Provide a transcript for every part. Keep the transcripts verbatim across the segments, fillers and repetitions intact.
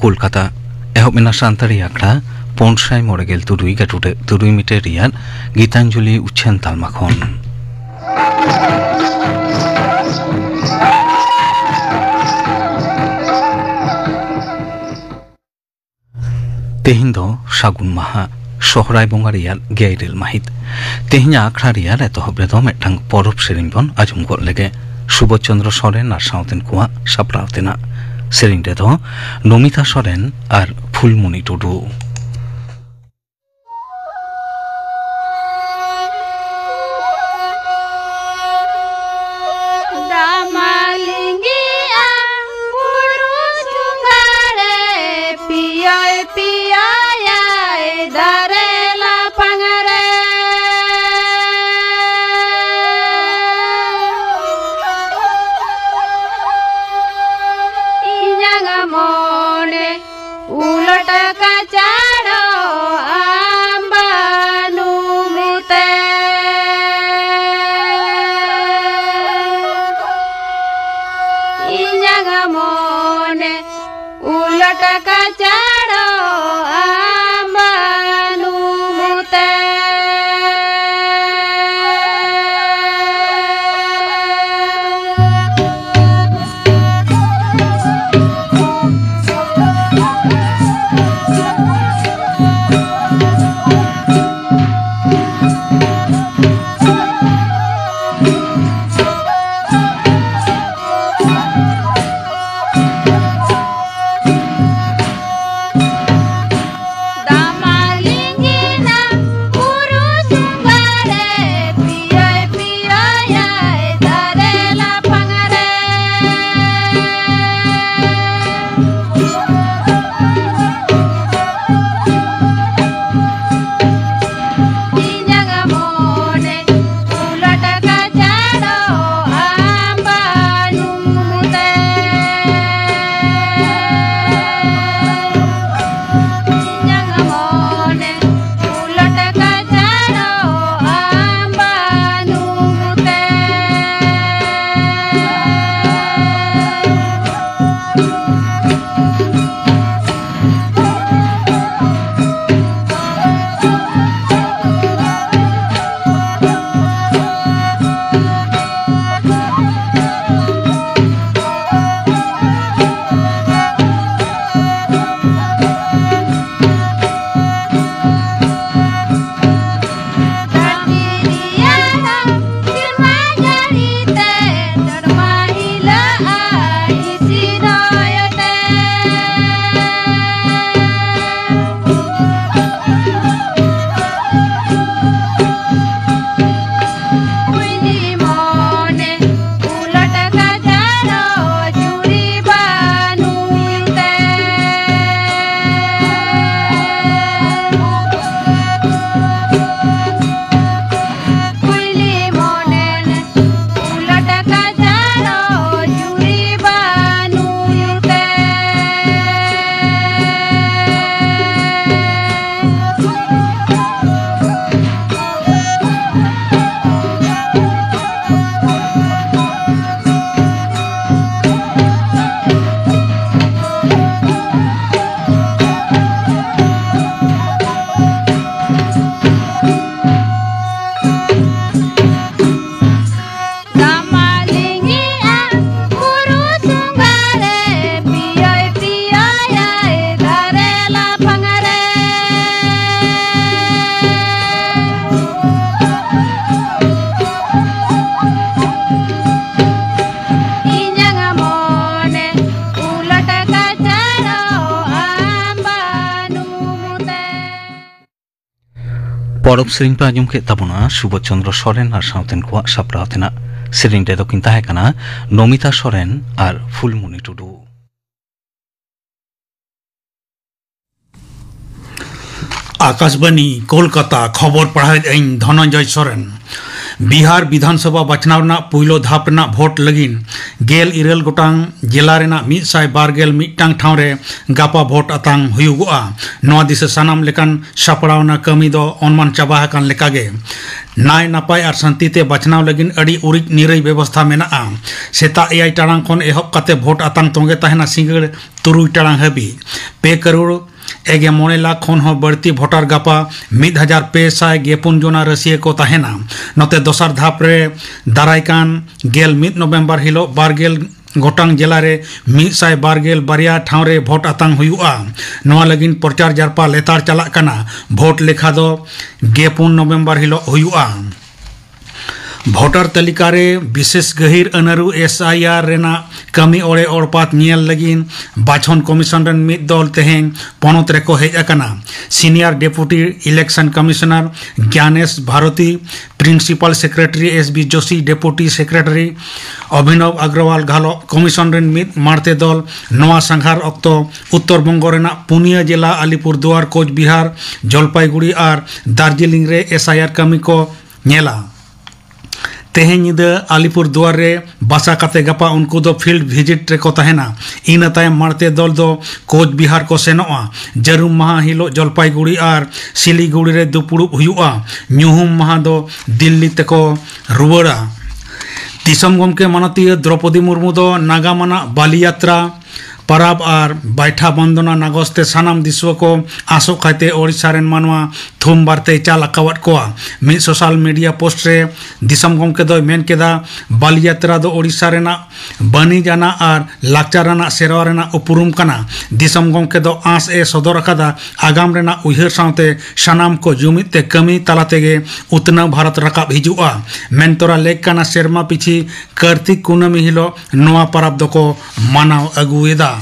ᱠᱳᱞᱠᱟᱛᱟ᱾ ᱮᱦᱚᱵ ᱮᱱᱟ ᱥᱟᱱᱛᱟᱲᱤ ᱟᱠᱷᱲᱟ ᱯᱩᱱ ᱥᱟᱭ ᱢᱚᱬᱮ ᱜᱮᱞ ᱛᱩᱨᱩᱭ ᱜᱟᱹᱴᱩᱰᱟᱹ ᱛᱩᱨᱩᱭ ᱢᱤᱴᱟᱨ ᱨᱮᱭᱟᱜ ᱜᱤᱛᱟᱧᱡᱚᱞᱤ ᱩᱪᱷᱟᱹᱱ ᱛᱟᱞᱢᱟ ᱠᱷᱚᱱ᱾ ᱛᱮᱦᱮᱧ ᱫᱚ ᱥᱟᱹᱜᱩᱱ ᱢᱟᱦᱟ, ᱥᱚᱦᱨᱟᱭ ᱵᱚᱸᱜᱟ ᱨᱮᱭᱟᱜ ᱜᱮᱞ ᱤᱨᱟᱹᱞ ᱢᱟᱹᱦᱤᱛ᱾ ᱛᱮᱦᱮᱧᱟᱜ ᱟᱠᱷᱲᱟ ᱨᱮᱭᱟᱜ ᱮᱛᱚᱦᱚᱵ ᱨᱮᱫᱚ ᱢᱤᱫᱴᱟᱝ ᱯᱚᱨᱚᱵᱽ ᱥᱮᱨᱮᱧ ᱵᱚᱱ ᱟᱸᱡᱚᱢ ᱜᱚᱫ ᱞᱮᱜᱮ᱾ ᱥᱩᱵᱳᱫᱷ ᱪᱚᱸᱫᱽᱨᱚ ᱥᱚᱨᱮᱱ ᱟᱨ ᱥᱟᱶᱛᱮᱱ ᱠᱚᱣᱟᱜ ᱥᱟᱯᱲᱟᱣ ᱛᱮᱱᱟᱜ ᱥᱮᱨᱮᱧ ᱨᱮᱫᱚ ᱱᱚᱢᱤᱛᱟ ᱥᱚᱨᱮᱱ ᱟᱨ ᱯᱷᱩᱞᱢᱩᱱᱤ ᱴᱩᱰᱩ᱾ ᱫᱟᱜ ᱢᱟ ᱞᱤᱸᱜᱤᱜᱼᱟ ᱵᱩᱨᱩ ᱪᱩᱸᱜᱟ ᱨᱮ, ᱯᱤᱭᱚᱭ ᱯᱤᱭᱚᱭᱟᱭ ᱫᱟᱨᱮ ᱞᱟᱯᱟᱝ ᱨᱮ᱾ ᱤᱧᱟᱜ ᱢᱚᱱᱮ ᱩᱞᱚᱴ ᱠᱟᱪᱟ ᱯᱚᱨᱚᱵᱽ ᱥᱮᱨᱮᱧ ᱯᱮ ᱟᱸᱡᱚᱢ ᱠᱮᱫ ᱛᱟᱵᱚᱱᱟ ᱥᱩᱵᱳᱫᱷ ᱪᱚᱸᱫᱽᱨᱚ ᱥᱚᱨᱮᱱ ᱟᱨ ᱥᱟᱶᱛᱮᱱ ᱠᱚᱣᱟᱜ ᱥᱟᱯᱲᱟᱣ ᱛᱮᱱᱟᱜ᱾ ᱥᱮᱨᱮᱧ ᱨᱮᱫᱚ ᱠᱤᱱ ᱛᱟᱦᱮᱸ ᱠᱟᱱᱟ ᱱᱚᱢᱤᱛᱟ ᱥᱚᱨᱮᱱ ᱟᱨ ᱯᱷᱩᱞᱢᱩᱱᱤ ᱴᱩᱰᱩ᱾ ᱟᱠᱟᱥᱵᱟᱱᱤ ᱠᱳᱞᱠᱟᱛᱟ, ᱠᱷᱚᱵᱚᱨ ᱯᱟᱲᱦᱟᱣᱮᱫ ᱟᱹᱧ ᱫᱷᱚᱱᱚᱱᱡᱚᱭ ᱥᱚᱨᱮᱱ᱾ ᱵᱤᱦᱟᱨ ᱵᱤᱫᱷᱟᱱ ᱥᱚᱵᱷᱟ ᱵᱟᱪᱷᱱᱟᱣ ᱨᱮᱱᱟᱜ ᱯᱩᱭᱞᱩ ᱫᱷᱟᱯ ᱨᱮᱱᱟᱜ ᱵᱷᱳᱴ ᱞᱟᱹᱜᱤᱫ ᱜᱮᱞ ᱤᱨᱟᱹᱞ ᱜᱚᱴᱟᱝ ᱡᱮᱞᱟ ᱨᱮᱱᱟᱜ ᱢᱤᱫ ᱥᱟᱭ ᱵᱟᱨ ᱜᱮᱞ ᱢᱤᱫᱴᱟᱝ ᱴᱷᱟᱶ ᱨᱮ ᱜᱟᱯᱟ ᱵᱷᱳᱴ ᱟᱛᱟᱝ ᱦᱩᱭᱩᱜᱚᱜᱼᱟ᱾ ᱱᱚᱣᱟ ᱫᱤᱥᱟᱹ ᱥᱟᱱᱟᱢ ᱞᱮᱠᱟᱱ ᱥᱟᱯᱲᱟᱣᱱᱟ ᱠᱟᱹᱢᱤ ᱫᱚ ᱚᱱᱢᱟᱱ ᱪᱟᱵᱟ ᱟᱠᱟᱱ ᱞᱮᱠᱟᱜᱮ᱾ ᱱᱟᱭ ᱱᱟᱯᱟᱭ ᱟᱨ ᱥᱟᱱᱛᱤ ᱛᱮ ᱵᱟᱪᱷᱱᱟᱣ ᱞᱟᱹᱜᱤᱫ ᱟᱹᱰᱤ ᱩᱨᱤᱡ ᱱᱤᱨᱟᱹᱭ ᱵᱮᱵᱚᱥᱛᱷᱟ ᱢᱮᱱᱟᱜᱼᱟ᱾ ᱥᱮᱛᱟᱜ ᱮᱭᱟᱭ ᱴᱟᱲᱟᱝ ᱠᱷᱚᱱ ᱮᱦᱚᱵ ᱠᱟᱛᱮ ᱵᱷᱳᱴ ᱟᱛᱟᱝ ᱛᱚᱸᱜᱮ ᱛᱟᱦᱮᱱᱟ ᱥᱤᱸᱜᱟᱹᱲ ᱛᱩᱨᱩᱭ ᱴᱟᱲᱟᱝ ᱦᱟᱹᱵᱤᱡ᱾ ᱯᱮ ᱠᱟᱨᱳᱲ ᱮᱜᱮ ᱢᱚᱬᱮ ᱞᱟᱠᱷ ᱠᱷᱚᱱ ᱦᱚᱸ ᱵᱟᱹᱲᱛᱤ ᱵᱷᱳᱴᱟᱨ ᱜᱟᱯᱟ ᱢᱤᱫ ᱦᱟᱡᱟᱨ ᱯᱮ ᱥᱟᱭ ᱜᱮᱯᱩᱱ ᱡᱚᱱᱟ ᱨᱟᱹᱥᱤᱭᱟᱹ ᱠᱚ ᱛᱟᱦᱮᱱᱟ᱾ ᱱᱚᱛᱮ ᱫᱚᱥᱟᱨ ᱫᱷᱟᱯ ᱨᱮ ᱫᱟᱨᱟᱭ ᱠᱟᱱ ᱜᱮᱞ ᱢᱤᱫ ᱱᱚᱵᱷᱮᱢᱵᱚᱨ ᱦᱤᱞᱳᱜ ᱵᱟᱨ ᱜᱮᱞ ᱜᱚᱴᱟᱝ ᱡᱮᱞᱟ ᱨᱮ ᱢᱤᱫ ᱥᱟᱭ ᱵᱟᱨ ᱜᱮᱞ ᱵᱟᱨᱭᱟ ᱴᱷᱟᱶ ᱨᱮ ᱵᱷᱳᱴ ᱟᱛᱟᱝ ᱦᱩᱭᱩᱜᱼᱟ᱾ ᱱᱚᱣᱟ ᱞᱟᱹᱜᱤᱫ ᱯᱨᱚᱪᱟᱨ ᱡᱟᱨᱯᱟ ᱞᱮᱛᱟᱲ ᱪᱟᱞᱟᱜ ᱠᱟᱱᱟ᱾ ᱵᱷᱳᱴ ᱞᱮᱠᱷᱟ ᱫᱚ ᱜᱮᱯᱩᱱ ᱱᱚᱵᱷᱮᱢᱵᱚᱨ ᱦᱤᱞᱳᱜ ᱦᱩᱭᱩᱜᱼᱟ᱾ ᱵᱷᱳᱴᱟᱨ ᱛᱟᱹᱞᱤᱠᱟ ᱨᱮ ᱵᱤᱥᱮᱥ ᱜᱟᱹᱦᱤᱨ ᱟᱹᱱᱟᱹᱨᱩ, ᱮᱥ ᱟᱭ ᱟᱨ, ᱨᱮᱱᱟᱜ ᱠᱟᱹᱢᱤ ᱚᱲᱮ ᱚᱲᱯᱟᱛ ᱧᱮᱞ ᱞᱟᱹᱜᱤᱫ ᱵᱟᱪᱷᱚᱱ ᱠᱚᱢᱤᱥᱚᱱ ᱨᱮᱱ ᱢᱤᱫ ᱫᱚᱞ ᱛᱮᱦᱮᱧ ᱯᱚᱱᱚᱛ ᱨᱮᱠᱚ ᱦᱮᱡ ᱟᱠᱟᱱᱟ᱾ Senior deputy election commissioner Gyanesh Bharti, principal secretary S B Joshi, deputy secretary ᱚᱵᱷᱤᱱᱚᱵ ᱟᱜᱨᱚᱣᱟᱞ ᱜᱷᱟᱞᱚᱜ ᱠᱚᱢᱤᱥᱚᱱ ᱨᱮᱱ ᱢᱤᱫ ᱢᱟᱲᱛᱮ ᱫᱚᱞ ᱱᱚᱣᱟ ᱥᱟᱸᱜᱷᱟᱨ ᱚᱠᱛᱚ ᱩᱛᱛᱚᱨ ᱵᱚᱝᱜᱚ ᱨᱮᱱᱟᱜ ᱯᱩᱱᱭᱟᱹ ᱡᱮᱞᱟ ᱟᱞᱤᱯᱩᱨ ᱫᱩᱣᱟᱨ, ᱠᱳᱪ ᱵᱤᱦᱟᱨ, ᱡᱚᱞᱯᱟᱭᱜᱩᱲᱤ ᱟᱨ ᱫᱟᱨᱡᱤᱞᱤᱝ ᱨᱮ ᱮᱥ ᱟᱭ ᱟᱨ ᱠᱟᱹᱢᱤ ᱠᱚ ᱧᱮᱞᱟ᱾ ᱛᱮᱦᱮᱧ ᱧᱤᱫᱟᱹ ᱟᱞᱤᱯᱩᱨ ᱫᱩᱣᱟᱨ ᱨᱮ ᱵᱟᱥᱟ ᱠᱟᱛᱮ ᱜᱟᱯᱟ ᱩᱱᱠᱩ ᱫᱚ ᱯᱷᱤᱞᱰ ᱵᱷᱤᱡᱤᱴ ᱨᱮᱠᱚ ᱛᱟᱦᱮᱱᱟ᱾ ᱤᱱᱟᱹ ᱛᱟᱭᱚᱢ ᱢᱟᱲᱛᱮ ᱫᱚᱞ ᱫᱚ ᱠᱳᱪ ᱵᱤᱦᱟᱨ ᱠᱚ ᱥᱮᱱᱚᱜᱼᱟ᱾ ᱡᱟᱹᱨᱩᱢ ᱢᱟᱦᱟ ᱦᱤᱞᱳᱜ ᱡᱚᱞᱯᱟᱭᱜᱩᱲᱤ ᱟᱨ ᱥᱤᱞᱤᱜᱩᱲᱤ ᱨᱮ ᱫᱩᱯᱩᱲᱩᱵ ᱦᱩᱭᱩᱜᱼᱟ᱾ ᱧᱩᱦᱩᱢ ᱢᱟᱦᱟ ᱫᱚ ᱫᱤᱞᱞᱤ ᱛᱮᱠᱚ ᱨᱩᱣᱟᱹᱲᱟ᱾ ᱫᱤᱥᱚᱢ ᱜᱚᱢᱠᱮ ᱢᱟᱱᱚᱛᱤᱭᱟᱹ ᱫᱨᱚᱯᱚᱫᱤ ᱢᱩᱨᱢᱩ ᱫᱚ ᱱᱟᱜᱟᱢ ᱟᱱᱟᱜ ᱵᱟᱞᱤ ᱡᱟᱛᱨᱟ ᱯᱟᱨᱟᱵᱽ ᱟᱨ ᱵᱟᱭᱴᱷᱟ ᱵᱚᱱᱫᱚᱱᱟ ᱱᱟᱜᱚᱥ ᱛᱮ ᱥᱟᱱᱟᱢ ᱫᱤᱥᱩᱣᱟᱹ ᱠᱚ ᱟᱥᱚᱜ ᱠᱟᱭᱛᱮ ᱳᱰᱤᱥᱟ ᱨᱮᱱ ᱢᱟᱱᱣᱟ ᱛᱷᱩᱢ ᱵᱟᱨᱛᱮᱭ ᱪᱟᱞ ᱟᱠᱟᱣᱟᱫ ᱠᱚᱣᱟ᱾ ᱢᱤᱫ ᱥᱳᱥᱟᱞ ᱢᱤᱰᱤᱭᱟ ᱯᱳᱥᱴ ᱨᱮ ᱫᱤᱥᱚᱢ ᱜᱚᱢᱠᱮ ᱫᱚᱭ ᱢᱮᱱ ᱠᱮᱫᱟ, ᱵᱟᱞᱤ ᱡᱟᱛᱨᱟ ᱫᱚ ᱳᱰᱤᱥᱟ ᱨᱮᱱᱟᱜ ᱵᱟᱹᱱᱤᱡᱽ ᱟᱱᱟᱜ ᱟᱨ ᱞᱟᱠᱪᱟᱨ ᱟᱱᱟᱜ ᱥᱮᱨᱣᱟ ᱨᱮᱱᱟᱜ ᱩᱯᱨᱩᱢ ᱠᱟᱱᱟ᱾ ᱫᱤᱥᱚᱢ ᱜᱚᱢᱠᱮ ᱫᱚ ᱟᱸᱥ ᱮ ᱥᱚᱫᱚᱨ ᱟᱠᱟᱫᱟ, ᱟᱜᱟᱢ ᱨᱮᱱᱟᱜ ᱩᱭᱦᱟᱹᱨ ᱥᱟᱶᱛᱮ ᱥᱟᱱᱟᱢ ᱠᱚ ᱡᱩᱢᱤᱫ ᱛᱮ ᱠᱟᱹᱢᱤ ᱛᱟᱞᱟ ᱛᱮᱜᱮ ᱩᱛᱱᱟᱹᱣ ᱵᱷᱟᱨᱚᱛ ᱨᱟᱠᱟᱵ ᱦᱤᱡᱩᱜᱼᱟ᱾ ᱢᱮᱱᱛᱚᱨᱟ ᱞᱮᱠ ᱠᱟᱱᱟ, ᱥᱮᱨᱢᱟ ᱯᱤᱪᱷᱤ ᱠᱟᱨᱛᱤᱠ ᱠᱩᱱᱟᱹᱢᱤ ᱦᱤᱞᱳᱜ ᱱᱚᱣᱟ ᱯᱚᱨᱚᱵᱽ ᱫᱚᱠᱚ ᱢᱟᱱᱟᱣ ᱟᱹᱜᱩᱭᱮᱫᱟ᱾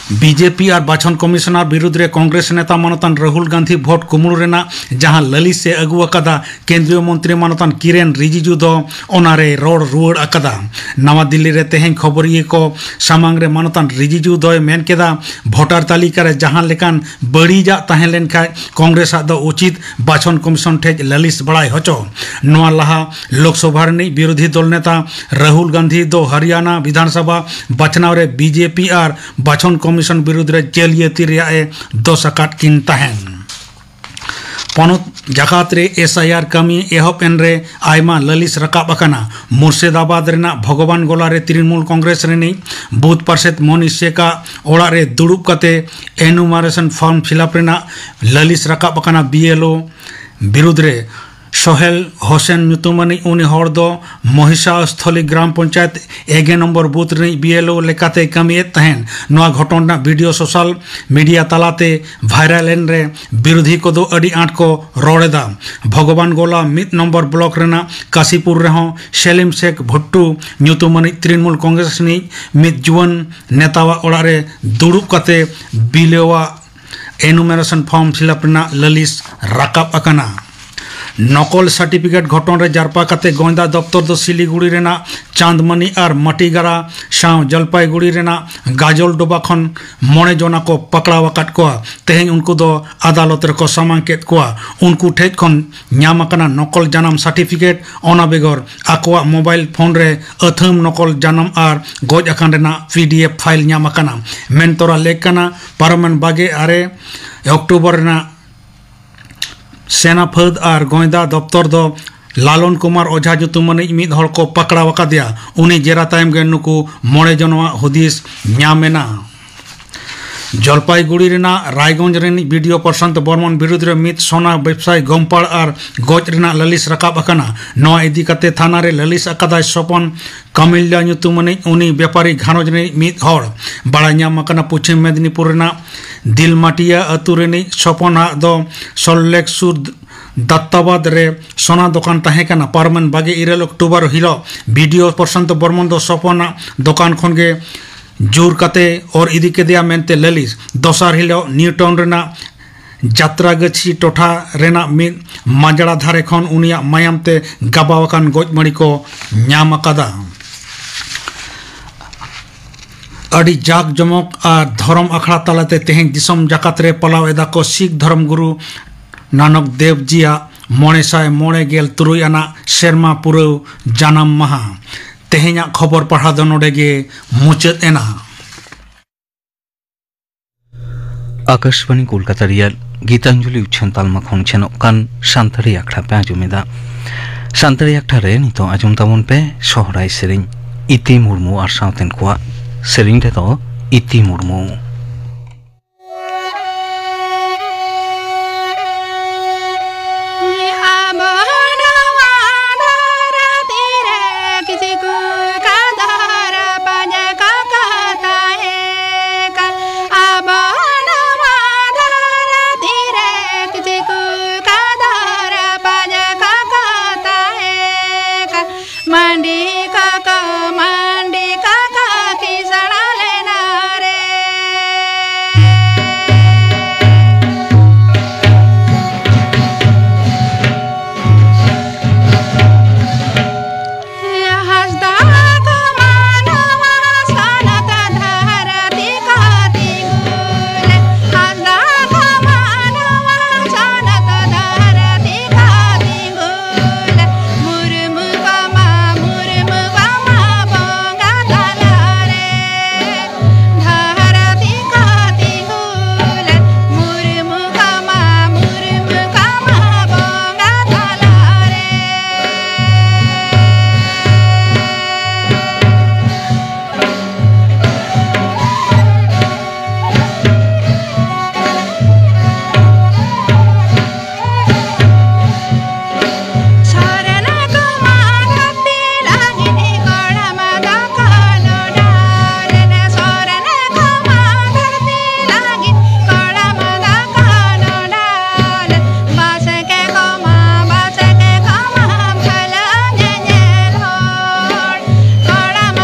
ᱵᱤᱡᱮᱯᱤ ᱟᱨ ᱵᱟᱪᱷᱚᱱ ᱠᱚᱢᱤᱥᱚᱱᱟᱨ ᱵᱤᱨᱩᱫᱽ ᱨᱮ ᱠᱚᱝᱜᱨᱮᱥ ᱱᱮᱛᱟ ᱢᱟᱱᱚᱛᱟᱱ ᱨᱟᱦᱩᱞ ᱜᱟᱱᱫᱷᱤ ᱵᱷᱳᱴ ᱠᱩᱢᱲᱩ ᱨᱮᱱᱟᱜ ᱡᱟᱦᱟᱸ ᱞᱟᱹᱞᱤᱥ ᱮ ᱟᱹᱜᱩ ᱟᱠᱟᱫᱟ, ᱠᱮᱱᱫᱨᱤᱭᱚ ᱢᱚᱱᱛᱨᱤ ᱢᱟᱱᱚᱛᱟᱱ ᱠᱤᱨᱮᱱ ᱨᱤᱡᱤᱡᱩ ᱫᱚ ᱚᱱᱟᱨᱮᱭ ᱨᱚᱲ ᱨᱩᱣᱟᱹᱲ ᱟᱠᱟᱫᱟ᱾ ᱱᱟᱣᱟ ᱫᱤᱞᱞᱤ ᱨᱮ ᱛᱮᱦᱮᱧ ᱠᱷᱚᱵᱚᱨᱤᱭᱟᱹ ᱠᱚ ᱥᱟᱢᱟᱝ ᱨᱮ ᱢᱟᱱᱚᱛᱟᱱ ᱨᱤᱡᱤᱡᱩ ᱫᱚᱭ ᱢᱮᱱ ᱠᱮᱫᱟ, ᱵᱷᱳᱴᱟᱨ ᱛᱟᱹᱞᱤᱠᱟ ᱨᱮ ᱡᱟᱦᱟᱸ ᱞᱮᱠᱟᱱ ᱵᱟᱹᱲᱤᱡᱟᱜ ᱛᱟᱦᱮᱸ ᱞᱮᱱᱠᱷᱟᱱ ᱠᱚᱝᱜᱨᱮᱥ ᱟᱜ ᱫᱚ ᱩᱪᱤᱛ ᱵᱟᱪᱷᱚᱱ ᱠᱚᱢᱤᱥᱚᱱ ᱴᱷᱮᱱ ᱞᱟᱹᱞᱤᱥ ᱵᱟᱲᱟᱭ ᱦᱚᱪᱚ᱾ ᱱᱚᱣᱟ ᱞᱟᱦᱟ ᱞᱳᱠᱥᱚᱵᱷᱟ ᱨᱤᱱᱤᱡ ᱵᱤᱨᱳᱫᱷᱤ ᱫᱚᱞ ᱱᱮᱛᱟ ᱨᱟᱦᱩᱞ ᱜᱟᱱᱫᱷᱤ ᱫᱚ ᱦᱚᱨᱤᱭᱟᱱᱟ ᱵᱤᱫᱷᱟᱱᱥᱚᱵᱷᱟ ᱵᱟᱪᱷᱱᱟᱣ ᱨᱮ ᱵᱤᱡᱮᱯᱤ ᱟᱨ ᱵᱟᱪᱷᱚᱱ ᱠᱚᱢᱤᱥᱚᱱ ᱵᱤᱨᱩᱫᱽ ᱨᱮ ᱡᱟᱹᱞᱤᱭᱟᱹᱛᱤ ᱨᱮᱭᱟᱜ ᱮ ᱫᱚᱥ ᱟᱠᱟᱫ ᱠᱤᱱ ᱛᱟᱦᱮᱸᱱ᱾ ᱯᱚᱱᱚᱛ ᱡᱟᱠᱟᱛ ᱨᱮ ᱮᱥ ᱟᱭ ᱟᱨ ᱠᱟᱹᱢᱤ ᱮᱦᱚᱵ ᱮᱱ ᱨᱮ ᱟᱭᱢᱟ ᱞᱟᱹᱞᱤᱥ ᱨᱟᱠᱟᱵ ᱟᱠᱟᱱᱟ᱾ ᱢᱩᱨᱥᱤᱫᱟᱵᱟᱫᱽ ᱨᱮᱱᱟᱜ ᱵᱷᱚᱜᱚᱵᱟᱱ ᱜᱚᱞᱟ ᱨᱮ ᱛᱨᱤᱱᱢᱩᱞ ᱠᱚᱝᱜᱨᱮᱥ ᱨᱤᱱᱤᱡ ᱵᱩᱛᱷ ᱯᱟᱨᱥᱮᱛ ᱢᱚᱱᱤᱥ ᱥᱮᱠᱟᱜ ᱚᱲᱟᱜ ᱨᱮ ᱫᱩᱲᱩᱵ ᱠᱟᱛᱮ ᱮᱱᱩᱢᱟᱨᱮᱥᱚᱱ ᱯᱷᱚᱨᱢ ᱯᱷᱤᱞᱟᱯ ᱨᱮᱱᱟᱜ ᱞᱟᱹᱞᱤᱥ ᱨᱟᱠᱟᱵ ᱟᱠᱟᱱᱟ᱾ ᱵᱤ ᱮᱞ ᱳ ᱵᱤᱨᱩᱫᱽ ᱨᱮ ᱥᱚᱦᱮᱞ ᱦᱳᱥᱮᱱ ᱧᱩᱛᱩᱢᱟᱱᱤᱡ ᱩᱱᱤ ᱦᱚᱲ ᱫᱚ ᱢᱚᱦᱤᱥᱟᱥᱛᱷᱚᱞᱤ ᱜᱨᱟᱢ ᱯᱚᱧᱪᱟᱭᱮᱛ ᱮᱜᱮ ᱱᱚᱢᱵᱚᱨ ᱵᱩᱛᱷ ᱨᱤᱱᱤᱡ ᱵᱤ ᱮᱞ ᱳ ᱞᱮᱠᱟᱛᱮᱭ ᱠᱟᱹᱢᱤᱭᱮᱫ ᱛᱟᱦᱮᱸᱱ᱾ ᱱᱚᱣᱟ ᱜᱷᱚᱴᱚᱱ ᱨᱮᱱᱟᱜ ᱵᱷᱤᱰᱤᱭᱳ ᱥᱳᱥᱟᱞ ᱢᱤᱰᱤᱭᱟ ᱛᱟᱞᱟᱛᱮ ᱵᱷᱟᱭᱨᱟᱞ ᱮᱱ ᱨᱮ ᱵᱤᱨᱳᱫᱷᱤ ᱠᱚᱫᱚ ᱟᱹᱰᱤ ᱟᱸᱴ ᱠᱚ ᱨᱚᱲ ᱮᱫᱟ᱾ ᱵᱷᱚᱜᱚᱵᱟᱱ ᱜᱳᱞᱟ ᱢᱤᱫ ᱱᱚᱢᱵᱚᱨ ᱵᱞᱚᱠ ᱨᱮᱱᱟᱜ ᱠᱟᱥᱤᱯᱩᱨ ᱨᱮᱦᱚᱸ ᱥᱮᱞᱤᱢ ᱥᱮᱠ ᱵᱷᱩᱴᱴᱩ ᱧᱩᱛᱩᱢᱟᱱᱤᱡ ᱛᱨᱤᱱᱢᱩᱞ ᱠᱚᱝᱜᱨᱮᱥ ᱨᱤᱱᱤᱡ ᱢᱤᱫ ᱡᱩᱣᱟᱹᱱ ᱱᱮᱛᱟᱣᱟᱜ ᱚᱲᱟᱜ ᱨᱮ ᱫᱩᱲᱩᱵ ᱠᱟᱛᱮ ᱵᱤ ᱮᱞ ᱳ ᱟᱜ ᱮᱱᱩᱢᱟᱨᱮᱥᱚᱱ ᱯᱷᱚᱨᱢ ᱯᱷᱤᱞᱟᱯ ᱨᱮᱱᱟᱜ ᱞᱟᱹᱞᱤᱥ ᱨᱟᱠᱟᱵ ᱟᱠᱟᱱᱟ᱾ ᱱᱚᱠᱚᱞ ᱥᱟᱨᱴᱤᱯᱷᱤᱠᱮᱴ ᱜᱷᱚᱴᱚᱱ ᱨᱮ ᱡᱟᱨᱯᱟ ᱠᱟᱛᱮ ᱜᱚᱸᱭᱫᱟ ᱫᱚᱯᱛᱚᱨ ᱫᱚ ᱥᱤᱞᱤᱜᱩᱲᱤ ᱨᱮᱱᱟᱜ ᱪᱟᱸᱫᱽᱢᱟᱹᱱᱤ ᱟᱨ ᱢᱟᱴᱤᱜᱟᱲᱟ ᱥᱟᱶ ᱡᱚᱞᱯᱟᱭᱜᱩᱲᱤ ᱨᱮᱱᱟᱜ ᱜᱟᱡᱚᱞ ᱰᱳᱵᱟ ᱠᱷᱚᱱ ᱢᱚᱬᱮ ᱡᱚᱱᱟ ᱠᱚ ᱯᱟᱠᱲᱟᱣ ᱟᱠᱟᱫ ᱠᱚᱣᱟ᱾ ᱛᱮᱦᱮᱧ ᱩᱱᱠᱩ ᱫᱚ ᱟᱫᱟᱞᱚᱛ ᱨᱮᱠᱚ ᱥᱟᱢᱟᱝ ᱠᱮᱫ ᱠᱚᱣᱟ᱾ ᱩᱱᱠᱩ ᱴᱷᱮᱡ ᱠᱷᱚᱱ ᱧᱟᱢ ᱟᱠᱟᱱᱟ ᱱᱚᱠᱚᱞ ᱡᱟᱱᱟᱢ ᱥᱟᱨᱴᱤᱯᱷᱤᱠᱮᱴ᱾ ᱚᱱᱟ ᱵᱮᱜᱚᱨ ᱟᱠᱚᱣᱟᱜ ᱢᱳᱵᱟᱭᱤᱞ ᱯᱷᱳᱱ ᱨᱮ ᱟᱹᱛᱷᱟᱹᱢ ᱱᱚᱠᱚᱞ ᱡᱟᱱᱟᱢ ᱟᱨ ᱜᱚᱡ ᱟᱠᱟᱱ ᱨᱮᱱᱟᱜ ᱯᱤ ᱰᱤ ᱮᱯᱷ ᱯᱷᱟᱭᱤᱞ ᱧᱟᱢ ᱟᱠᱟᱱᱟ᱾ ᱢᱮᱱ ᱛᱚᱨᱟ ᱞᱮᱠ ᱠᱟᱱᱟ, ᱯᱟᱨᱚᱢᱮᱱ ᱵᱟᱜᱮ ᱟᱨᱮ ᱚᱠᱴᱳᱵᱚᱨ ᱨᱮᱱᱟᱜ ᱥᱮᱱᱟ ᱯᱷᱟᱹᱫᱽ ᱟᱨ ᱜᱚᱸᱭᱫᱟ ᱫᱚᱯᱛᱚᱨ ᱫᱚ ᱞᱟᱞᱚᱱ ᱠᱩᱢᱟᱨ ᱚᱡᱷᱟ ᱧᱩᱛᱩᱢᱟᱱᱤᱡ ᱢᱤᱫ ᱦᱚᱲ ᱠᱚ ᱯᱟᱠᱲᱟᱣ ᱟᱠᱟᱫᱮᱭᱟ᱾ ᱩᱱᱤ ᱡᱮᱨᱟ ᱛᱟᱭᱚᱢ ᱜᱮ ᱱᱩᱠᱩ ᱢᱚᱬᱮ ᱡᱚᱱᱚᱣᱟᱜ ᱦᱩᱫᱤᱥ ᱧᱟᱢ ᱮᱱᱟ᱾ ᱡᱚᱞᱯᱟᱭᱜᱩᱲᱤ ᱨᱮᱱᱟᱜ ᱨᱟᱭᱜᱚᱸᱡᱽ ᱨᱤᱱᱤᱡ ᱵᱤ ᱰᱤ ᱳ ᱯᱨᱚᱥᱟᱱᱛ ᱵᱚᱨᱢᱚᱱ ᱵᱤᱨᱩᱫᱽ ᱨᱮ ᱢᱤᱫ ᱥᱚᱱᱟ ᱵᱮᱵᱽᱥᱟᱭᱤ ᱜᱚᱢᱯᱟᱲ ᱟᱨ ᱜᱚᱡ ᱨᱮᱱᱟᱜ ᱞᱟᱹᱞᱤᱥ ᱨᱟᱠᱟᱵ ᱟᱠᱟᱱᱟ᱾ ᱱᱚᱣᱟ ᱤᱫᱤ ᱠᱟᱛᱮ ᱛᱷᱟᱱᱟ ᱨᱮ ᱞᱟᱹᱞᱤᱥ ᱟᱠᱟᱫᱟᱭ ᱥᱚᱯᱚᱱ ᱠᱟᱢᱤᱞᱞᱟ ᱧᱩᱛᱩᱢᱟᱱᱤᱡ ᱩᱱᱤ ᱵᱮᱯᱟᱨᱤ ᱜᱷᱟᱨᱚᱸᱡᱽ ᱨᱤᱱᱤᱡ ᱢᱤᱫ ᱦᱚᱲ᱾ ᱵᱟᱲᱟᱭ ᱧᱟᱢ ᱟᱠᱟᱱᱟ, ᱯᱚᱪᱷᱤᱢ ᱢᱮᱫᱽᱱᱤᱯᱩᱨ ᱨᱮᱱᱟᱜ ᱫᱤᱞᱢᱟᱴᱤᱭᱟ ᱟᱹᱛᱩ ᱨᱤᱱᱤᱡ ᱥᱚᱯᱚᱱ ᱟᱜ ᱫᱚ ᱥᱚᱞᱴ ᱞᱮᱠ ᱥᱩᱨ ᱫᱟᱛᱛᱟᱵᱟᱫᱽ ᱨᱮ ᱥᱚᱱᱟ ᱫᱚᱠᱟᱱ ᱛᱟᱦᱮᱸ ᱠᱟᱱᱟ᱾ ᱯᱟᱨᱚᱢᱮᱱ ᱵᱟᱜᱮ ᱤᱨᱟᱹᱞ ᱚᱠᱴᱳᱵᱚᱨ ᱦᱤᱞᱳᱜ ᱵᱤ ᱰᱤ ᱳ ᱯᱨᱚᱥᱟᱱᱛ ᱵᱚᱨᱢᱚᱱ ᱫᱚ ᱥᱚᱯᱚᱱ ᱟᱜ ᱫᱚᱠᱟᱱ ᱠᱷᱚᱱ ᱜᱮ ᱡᱳᱨ ᱠᱟᱛᱮ ᱚᱨ ᱤᱫᱤ ᱠᱮᱫᱮᱭᱟ ᱢᱮᱱᱛᱮ ᱞᱟᱹᱞᱤᱥ᱾ ᱫᱚᱥᱟᱨ ᱦᱤᱞᱳᱜ ᱱᱤᱭᱩᱴᱟᱣᱩᱱ ᱨᱮᱱᱟᱜ ᱡᱟᱛᱨᱟᱜᱟᱹᱪᱷᱤ ᱴᱚᱴᱷᱟ ᱨᱮᱱᱟᱜ ᱢᱤᱫ ᱢᱟᱡᱽᱲᱟ ᱫᱷᱟᱨᱮ ᱠᱷᱚᱱ ᱩᱱᱤᱭᱟᱜ ᱢᱟᱭᱟᱢ ᱛᱮ ᱜᱟᱵᱟᱣ ᱟᱠᱟᱱ ᱜᱚᱡ ᱢᱟᱹᱲᱤ ᱠᱚ ᱧᱟᱢ ᱟᱠᱟᱫᱟ᱾ ᱟᱹᱰᱤ ᱡᱟᱠ ᱡᱚᱢᱚᱠ ᱟᱨ ᱫᱷᱚᱨᱚᱢ ᱟᱠᱷᱲᱟ ᱛᱟᱞᱟᱛᱮ ᱛᱮᱦᱮᱧ ᱫᱤᱥᱚᱢ ᱡᱟᱠᱟᱛ ᱨᱮ ᱯᱟᱞᱟᱣ ᱮᱫᱟ ᱠᱚ ᱥᱤᱠᱷ ᱫᱷᱚᱨᱚᱢ ᱜᱩᱨᱩ ᱱᱟᱱᱚᱠ ᱫᱮᱵᱽ ᱡᱤᱭᱟᱜ ᱢᱚᱬᱮ ᱥᱟᱭ ᱢᱚᱬᱮ ᱜᱮᱞ ᱛᱩᱨᱩᱭ ᱟᱱᱟᱜ ᱥᱮᱨᱢᱟ ᱯᱩᱨᱟᱹᱣ ᱡᱟᱱᱟᱢ ᱢᱟᱦᱟ᱾ ᱛᱮᱦᱮᱧᱟᱜ ᱠᱷᱚᱵᱚᱨ ᱯᱟᱲᱦᱟᱣ ᱫᱚ ᱱᱚᱰᱮ ᱜᱮ ᱢᱩᱪᱟᱹᱫ ᱮᱱᱟ᱾ ᱟᱠᱟᱥᱵᱟᱱᱤ ᱠᱳᱞᱠᱟᱛᱟ ᱨᱮᱭᱟᱜ ᱜᱤᱛᱟᱧᱡᱚᱞᱤ ᱩᱪᱷᱟᱹᱱ ᱛᱟᱞᱢᱟ ᱠᱷᱚᱱ ᱪᱷᱮᱱᱚᱜ ᱠᱟᱱ ᱥᱟᱱᱛᱟᱲᱤ ᱟᱠᱷᱲᱟ ᱯᱮ ᱟᱸᱡᱚᱢ ᱮᱫᱟ᱾ ᱥᱟᱱᱛᱟᱲᱤ ᱟᱠᱷᱲᱟ ᱨᱮ ᱱᱤᱛᱚᱜ ᱟᱸᱡᱚᱢ ᱛᱟᱵᱚᱱ ᱯᱮ ᱥᱚᱦᱨᱟᱭ ᱥᱮᱨᱮᱧ, ᱤᱛᱤ ᱢᱩᱨᱢᱩ ᱟᱨ ᱥᱟᱶᱛᱮᱱ ᱠᱚᱣᱟᱜ᱾ ᱥᱮᱨᱮᱧ ᱨᱮᱫᱚ ᱤᱛᱤ ᱢᱩᱨᱢᱩ᱾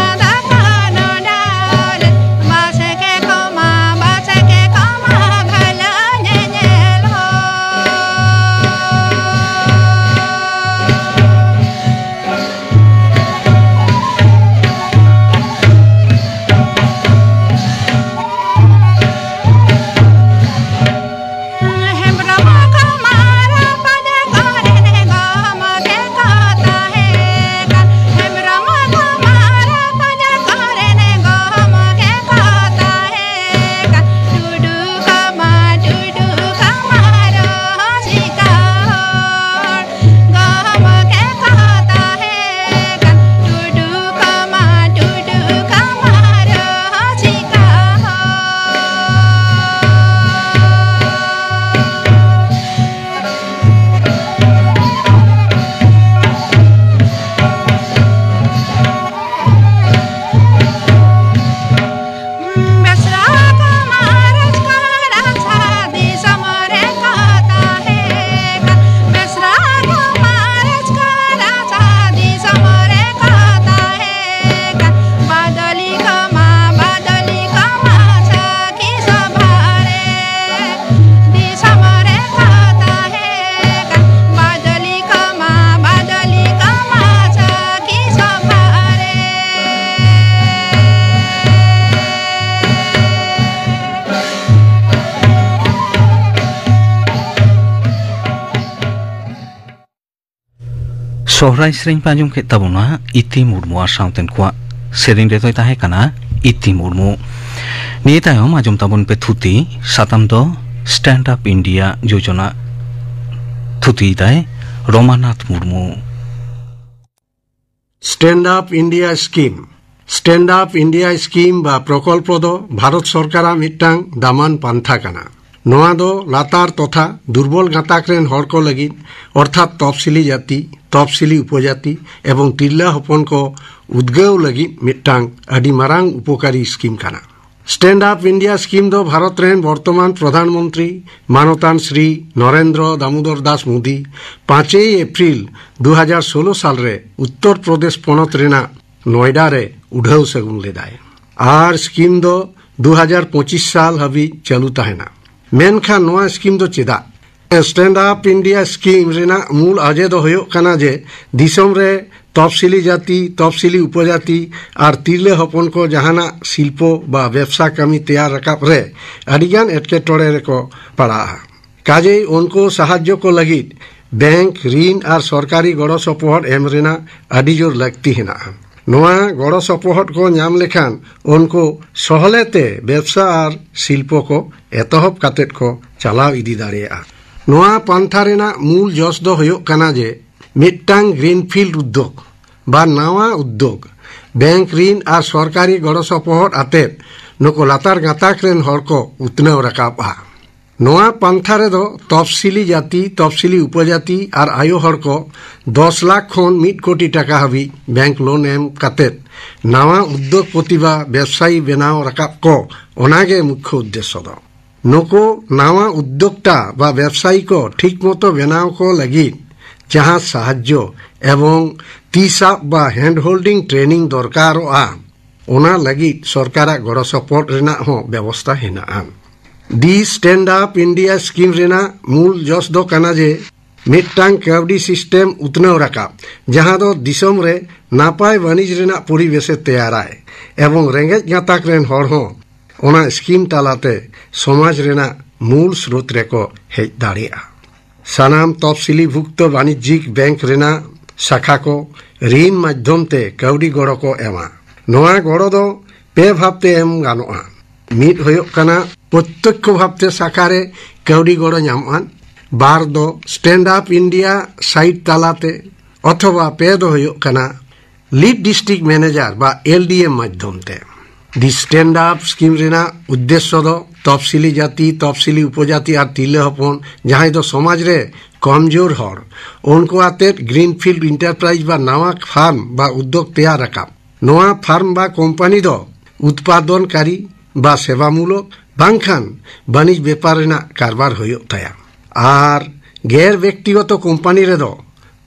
ᱥᱚᱦᱨᱟᱭ ᱥᱮᱨᱮᱧ ᱯᱮ ᱟᱸᱡᱚᱢ ᱠᱮᱫ ᱛᱟᱵᱚᱱᱟ ᱤᱛᱤ ᱢᱩᱨᱢᱩ ᱟᱨ ᱥᱟᱶᱛᱮᱱ ᱠᱚᱣᱟᱜ ᱥᱮᱨᱮᱧ ᱨᱮᱫᱚᱭ ᱛᱟᱦᱮᱸ ᱠᱟᱱᱟ ᱤᱛᱤ ᱢᱩᱨᱢᱩ᱾ ᱱᱤᱭᱟᱹ ᱛᱟᱭᱚᱢ ᱟᱸᱡᱚᱢ ᱛᱟᱵᱚᱱ ᱯᱮ ᱛᱷᱩᱛᱤ, ᱥᱟᱛᱟᱢ ᱫᱚ Stand Up India ᱡᱳᱡᱚᱱᱟ᱾ ᱛᱷᱩᱛᱤᱭᱮᱫᱟᱭ ᱨᱚᱢᱟᱱᱟᱛᱷ Murmu. Stand Up India Scheme᱾ Stand Up India Scheme ᱵᱟ ᱯᱨᱚᱠᱚᱞᱯᱚ ᱫᱚ ᱵᱷᱟᱨᱚᱛ ᱥᱚᱨᱠᱟᱨᱟᱜ ᱢᱤᱫᱴᱟᱝ ᱫᱟᱢᱟᱱ ᱯᱟᱱᱛᱷᱟ ᱠᱟᱱᱟ᱾ ᱱᱚᱣᱟ ᱫᱚ ᱞᱟᱛᱟᱨ ᱛᱚᱛᱷᱟ ᱫᱩᱨᱵᱚᱞ ᱜᱟᱸᱛᱟᱠ ᱨᱮᱱ ᱦᱚᱲ ᱠᱚ ᱞᱟᱹᱜᱤᱫ, ᱚᱨᱛᱷᱟᱛ ᱛᱚᱯᱥᱤᱞᱤ ᱡᱟᱹᱛᱤ, ᱛᱚᱯᱥᱤᱞᱤ ᱩᱯᱚᱡᱟᱹᱛᱤ ᱮᱵᱚᱝ ᱛᱤᱨᱞᱟᱹ ᱦᱚᱯᱚᱱ ᱠᱚ ᱩᱫᱽᱜᱟᱹᱣ ᱞᱟᱹᱜᱤᱫ ᱢᱤᱫᱴᱟᱝ ᱟᱹᱰᱤ ᱢᱟᱨᱟᱝ ᱩᱯᱚᱠᱟᱨᱤ ᱥᱠᱤᱢ ᱠᱟᱱᱟ᱾ Stand Up India Scheme ᱫᱚ ᱵᱷᱟᱨᱚᱛ ᱨᱮᱱ ᱵᱚᱨᱛᱚᱢᱟᱱ ᱯᱨᱚᱫᱷᱟᱱ ᱢᱚᱱᱛᱨᱤ ᱢᱟᱱᱚᱛᱟᱱ ᱥᱨᱤ ᱱᱚᱨᱮᱱᱫᱨᱚ ᱫᱟᱢᱳᱫᱚᱨ ᱫᱟᱥ ᱢᱳᱫᱤ ᱯᱟᱸᱪᱮᱭ ᱮᱯᱨᱤᱞ ᱫᱩ ᱦᱟᱡᱟᱨ ᱥᱳᱞᱳ ᱥᱟᱞ ᱨᱮ ᱩᱛᱛᱚᱨ ᱯᱨᱚᱫᱮᱥ ᱯᱚᱱᱚᱛ ᱨᱮᱱᱟᱜ ᱱᱚᱭᱰᱟ ᱨᱮ ᱩᱰᱷᱟᱹᱣ ᱥᱟᱹᱜᱩᱱ ᱞᱮᱫᱟᱭ᱾ ᱟᱨ ᱥᱠᱤᱢ ᱫᱚ ᱫᱩ ᱦᱟᱡᱟᱨ ᱯᱚᱸᱪᱤᱥ ᱥᱟᱞ ᱦᱟᱹᱵᱤᱡ ᱪᱟᱹᱞᱩ ᱛᱟᱦᱮᱱᱟ᱾ ᱢᱮᱱᱠᱷᱟᱱ ᱱᱚᱣᱟ ᱥᱠᱤᱢ ᱫᱚ ᱪᱮᱫᱟᱜ? Stand Up India Scheme ᱨᱮᱱᱟᱜ ᱢᱩᱞ ᱚᱡᱮ ᱫᱚ ᱦᱩᱭᱩᱜ ᱠᱟᱱᱟ ᱡᱮ ᱫᱤᱥᱚᱢ ᱨᱮ ᱛᱚᱯᱥᱤᱞᱤ ᱡᱟᱹᱛᱤ, ᱛᱚᱯᱥᱤᱞᱤ ᱩᱯᱚᱡᱟᱹᱛᱤ ᱟᱨ ᱛᱤᱨᱞᱟᱹ ᱦᱚᱯᱚᱱ ᱠᱚ ᱡᱟᱦᱟᱱᱟᱜ ᱥᱤᱞᱯᱚ ᱵᱟ ᱵᱮᱵᱥᱟ ᱠᱟᱹᱢᱤ ᱛᱮᱭᱟᱨ ᱨᱟᱠᱟᱵ ᱨᱮ ᱟᱹᱰᱤᱜᱟᱱ ᱮᱴᱠᱮᱴᱚᱬᱮ ᱨᱮᱠᱚ ᱯᱟᱲᱟᱜᱼᱟ᱾ ᱠᱟᱡᱮᱭ ᱩᱱᱠᱩ ᱥᱟᱦᱟᱡᱽᱡᱚ ᱠᱚ ᱞᱟᱹᱜᱤᱫ ᱵᱮᱝᱠ, ᱨᱤᱱ ᱟᱨ ᱥᱚᱨᱠᱟᱨᱤ ᱜᱚᱲᱚ ᱥᱚᱯᱚᱦᱚᱫ ᱮᱢ ᱨᱮᱱᱟᱜ ᱟᱹᱰᱤ ᱡᱳᱨ ᱞᱟᱹᱠᱛᱤ ᱦᱮᱱᱟᱜᱼᱟ᱾ ᱱᱚᱣᱟ ᱜᱚᱲᱚ ᱥᱚᱯᱚᱦᱚᱫ ᱠᱚ ᱧᱟᱢ ᱞᱮᱠᱷᱟᱱ ᱩᱱᱠᱩ ᱥᱚᱦᱞᱮ ᱛᱮ ᱵᱮᱵᱥᱟ ᱟᱨ ᱥᱤᱞᱯᱚ ᱠᱚ ᱮᱛᱚᱦᱚᱵ ᱠᱟᱛᱮᱫ ᱠᱚ ᱪᱟᱞᱟᱣ ᱤᱫᱤ ᱫᱟᱲᱮᱭᱟᱜᱼᱟ᱾ ᱱᱚᱣᱟ ᱯᱟᱱᱛᱷᱟ ᱨᱮᱱᱟᱜ ᱢᱩᱞ ᱡᱚᱥ ᱫᱚ ᱦᱩᱭᱩᱜ ᱠᱟᱱᱟ ᱡᱮ ᱢᱤᱫᱴᱟᱝ ᱜᱨᱤᱱᱯᱷᱤᱞᱰ ᱩᱫᱽᱫᱳᱜᱽ ᱵᱟ ᱱᱟᱣᱟ ᱩᱫᱽᱫᱳᱜᱽ ᱵᱮᱝᱠ, ᱨᱤᱱ ᱟᱨ ᱥᱚᱨᱠᱟᱨᱤ ᱜᱚᱲᱚ ᱥᱚᱯᱚᱦᱚᱫ ᱟᱛᱮᱫ ᱱᱩᱠᱩ ᱞᱟᱛᱟᱨ ᱜᱟᱸᱛᱟᱠ ᱨᱮᱱ ᱦᱚᱲ ᱠᱚ ᱩᱛᱱᱟᱹᱣ ᱨᱟᱠᱟᱵᱼᱟ᱾ ᱱᱚᱣᱟ ᱯᱟᱱᱛᱷᱟ ᱨᱮᱫᱚ ᱛᱚᱯᱥᱤᱞᱤ ᱡᱟᱹᱛᱤ, ᱛᱚᱯᱥᱤᱞᱤ ᱩᱯᱚᱡᱟᱹᱛᱤ ᱟᱨ ᱟᱭᱳ ᱦᱚᱲ ᱠᱚ ᱫᱚᱥ ᱞᱟᱠᱷ ᱠᱷᱚᱱ ᱢᱤᱫ ᱠᱳᱴᱤ ᱴᱟᱠᱟ ᱦᱟᱹᱵᱤᱡ ᱵᱮᱝᱠ ᱞᱳᱱ ᱮᱢ ᱠᱟᱛᱮᱫ ᱱᱟᱣᱟ ᱩᱫᱽᱫᱳᱜᱽ ᱯᱚᱛᱤ ᱵᱟ ᱵᱮᱵᱥᱟᱭᱤ ᱵᱮᱱᱟᱣ ᱨᱟᱠᱟᱵ ᱠᱚ, ᱚᱱᱟᱜᱮ ᱢᱩᱠᱷᱭᱚ ᱩᱫᱽᱫᱮᱥᱥᱚ ᱫᱚ᱾ ᱱᱩᱠᱩ ᱱᱟᱣᱟ ᱩᱫᱽᱫᱳᱠᱛᱟ ᱵᱟ ᱵᱮᱵᱥᱟᱭᱤ ᱠᱚ ᱴᱷᱤᱠ ᱢᱚᱛᱚ ᱵᱮᱱᱟᱣ ᱠᱚ ᱞᱟᱹᱜᱤᱫ ᱡᱟᱦᱟᱸ ᱥᱟᱦᱟᱡᱽᱡᱚ ᱮᱵᱚᱝ ᱛᱤ ᱥᱟᱵ ᱵᱟ ᱦᱮᱱᱰ ᱦᱳᱞᱰᱤᱝ ᱴᱨᱮᱱᱤᱝ ᱫᱚᱨᱠᱟᱨᱚᱜᱼᱟ, ᱚᱱᱟ ᱞᱟᱹᱜᱤᱫ ᱥᱚᱨᱠᱟᱨᱟᱜ ᱜᱚᱲᱚ ᱥᱚᱯᱚᱦᱚᱫ ᱨᱮᱱᱟᱜ ᱦᱚᱸ ᱵᱮᱵᱚᱥᱛᱟ ᱦᱮᱱᱟᱜᱼᱟ᱾ ᱫᱤ ᱥᱴᱮᱱᱰ ᱟᱯ ᱤᱱᱰᱤᱭᱟ ᱥᱠᱤᱢ ᱨᱮᱱᱟᱜ ᱢᱩᱞ ᱡᱚᱥ ᱫᱚ ᱠᱟᱱᱟ ᱡᱮ ᱢᱤᱫᱴᱟᱝ ᱠᱟᱹᱣᱰᱤ ᱥᱤᱥᱴᱮᱢ ᱩᱛᱱᱟᱹᱣ ᱨᱟᱠᱟᱵ, ᱡᱟᱦᱟᱸ ᱫᱚ ᱫᱤᱥᱚᱢ ᱨᱮ ᱱᱟᱯᱟᱭ ᱵᱟᱹᱱᱤᱡ ᱨᱮᱱᱟᱜ ᱯᱚᱨᱤᱵᱮᱥᱮ ᱛᱮᱭᱟᱨᱟᱭ ᱮᱵᱚᱝ ᱨᱮᱸᱜᱮᱡ ᱜᱟᱸᱛᱟᱠ ᱨᱮᱱ ᱦᱚᱲ ᱦᱚᱸ ᱚᱱᱟ ᱥᱠᱤᱢ ᱛᱟᱞᱟᱛᱮ ᱥᱚᱢᱟᱡᱽ ᱨᱮᱱᱟᱜ ᱢᱩᱞ ᱥᱨᱳᱛ ᱨᱮᱠᱚ ᱦᱮᱡ ᱫᱟᱲᱮᱭᱟᱜᱼᱟ᱾ ᱥᱟᱱᱟᱢ ᱛᱚᱯᱥᱤᱞᱤ ᱵᱷᱩᱠᱛᱚ ᱵᱟᱱᱤᱡᱽᱡᱤᱠ ᱵᱮᱝᱠ ᱨᱮᱱᱟᱜ ᱥᱟᱠᱷᱟ ᱠᱚ ᱨᱤᱱ ᱢᱟᱫᱽᱫᱷᱚᱢ ᱛᱮ ᱠᱟᱹᱣᱰᱤ ᱜᱚᱲᱚ ᱠᱚ ᱮᱢᱟ᱾ ᱱᱚᱣᱟ ᱜᱚᱲᱚ ᱫᱚ ᱯᱮ ᱵᱷᱟᱵᱽ ᱛᱮ ᱮᱢ ᱜᱟᱱᱚᱜᱼᱟ᱾ ᱢᱤᱫ ᱦᱩᱭᱩᱜ ᱠᱟᱱᱟ ᱯᱨᱚᱛᱛᱚᱠᱠᱷᱚ ᱵᱷᱟᱵᱽ ᱛᱮ ᱥᱟᱠᱷᱟ ᱨᱮ ᱠᱟᱹᱣᱰᱤ ᱜᱚᱲᱚ ᱧᱟᱢᱚᱜᱼᱟ, ᱵᱟᱨ ᱫᱚ ᱥᱴᱮᱱᱰ ᱟᱯ ᱤᱱᱰᱤᱭᱟ ᱥᱟᱭᱤᱴ ᱛᱟᱞᱟᱛᱮ, ᱚᱛᱷᱚᱵᱟ ᱯᱮ ᱫᱚ ᱦᱩᱭᱩᱜ ᱠᱟᱱᱟ ᱞᱤᱰ ᱰᱤᱥᱴᱨᱤᱠᱴ ᱢᱮᱱᱮᱡᱟᱨ ᱵᱟ ᱮᱞ ᱰᱤ ᱮᱢ ᱢᱟᱫᱽᱫᱷᱚᱢ ᱛᱮ᱾ ᱫᱤ ᱥᱴᱮᱱᱰ ᱟᱯ ᱥᱠᱤᱢ ᱨᱮᱱᱟᱜ ᱩᱫᱽᱫᱮᱥᱥᱚ ᱫᱚ ᱛᱚᱯᱥᱤᱞᱤ ᱡᱟᱹᱛᱤ, ᱛᱚᱯᱥᱤᱞᱤ ᱩᱯᱚᱡᱟᱹᱛᱤ ᱟᱨ ᱛᱤᱨᱞᱟᱹ ᱦᱚᱯᱚᱱ, ᱡᱟᱦᱟᱸᱭ ᱫᱚ ᱥᱚᱢᱟᱡᱽ ᱨᱮ ᱠᱚᱢᱡᱳᱨ ᱦᱚᱲ, ᱩᱱᱠᱩ ᱟᱛᱮᱫ ᱜᱨᱤᱱᱯᱷᱤᱞᱰ ᱤᱱᱴᱟᱨᱯᱨᱟᱭᱤᱡᱽ ᱵᱟ ᱱᱟᱣᱟ ᱯᱷᱟᱨᱢ ᱵᱟ ᱩᱫᱽᱫᱳᱜᱽ ᱛᱮᱭᱟᱨ ᱨᱟᱠᱟᱵ᱾ ᱱᱚᱣᱟ ᱯᱷᱟᱨᱢ ᱵᱟ ᱠᱳᱢᱯᱟᱱᱤ ᱫᱚ ᱩᱛᱯᱟᱫᱚᱱᱠᱟᱨᱤ ᱵᱟ ᱥᱮᱵᱟᱢᱩᱞᱚᱠ ᱵᱟᱝᱠᱷᱟᱱ ᱵᱟᱹᱱᱤᱡᱽ ᱵᱮᱯᱟᱨ ᱨᱮᱱᱟᱜ ᱠᱟᱨᱵᱟᱨ ᱦᱩᱭᱩᱜ ᱛᱟᱭᱟ᱾ ᱟᱨ ᱜᱮᱨ ᱵᱮᱠᱛᱤᱜᱚᱛᱚ ᱠᱳᱢᱯᱟᱱᱤ ᱨᱮᱫᱚ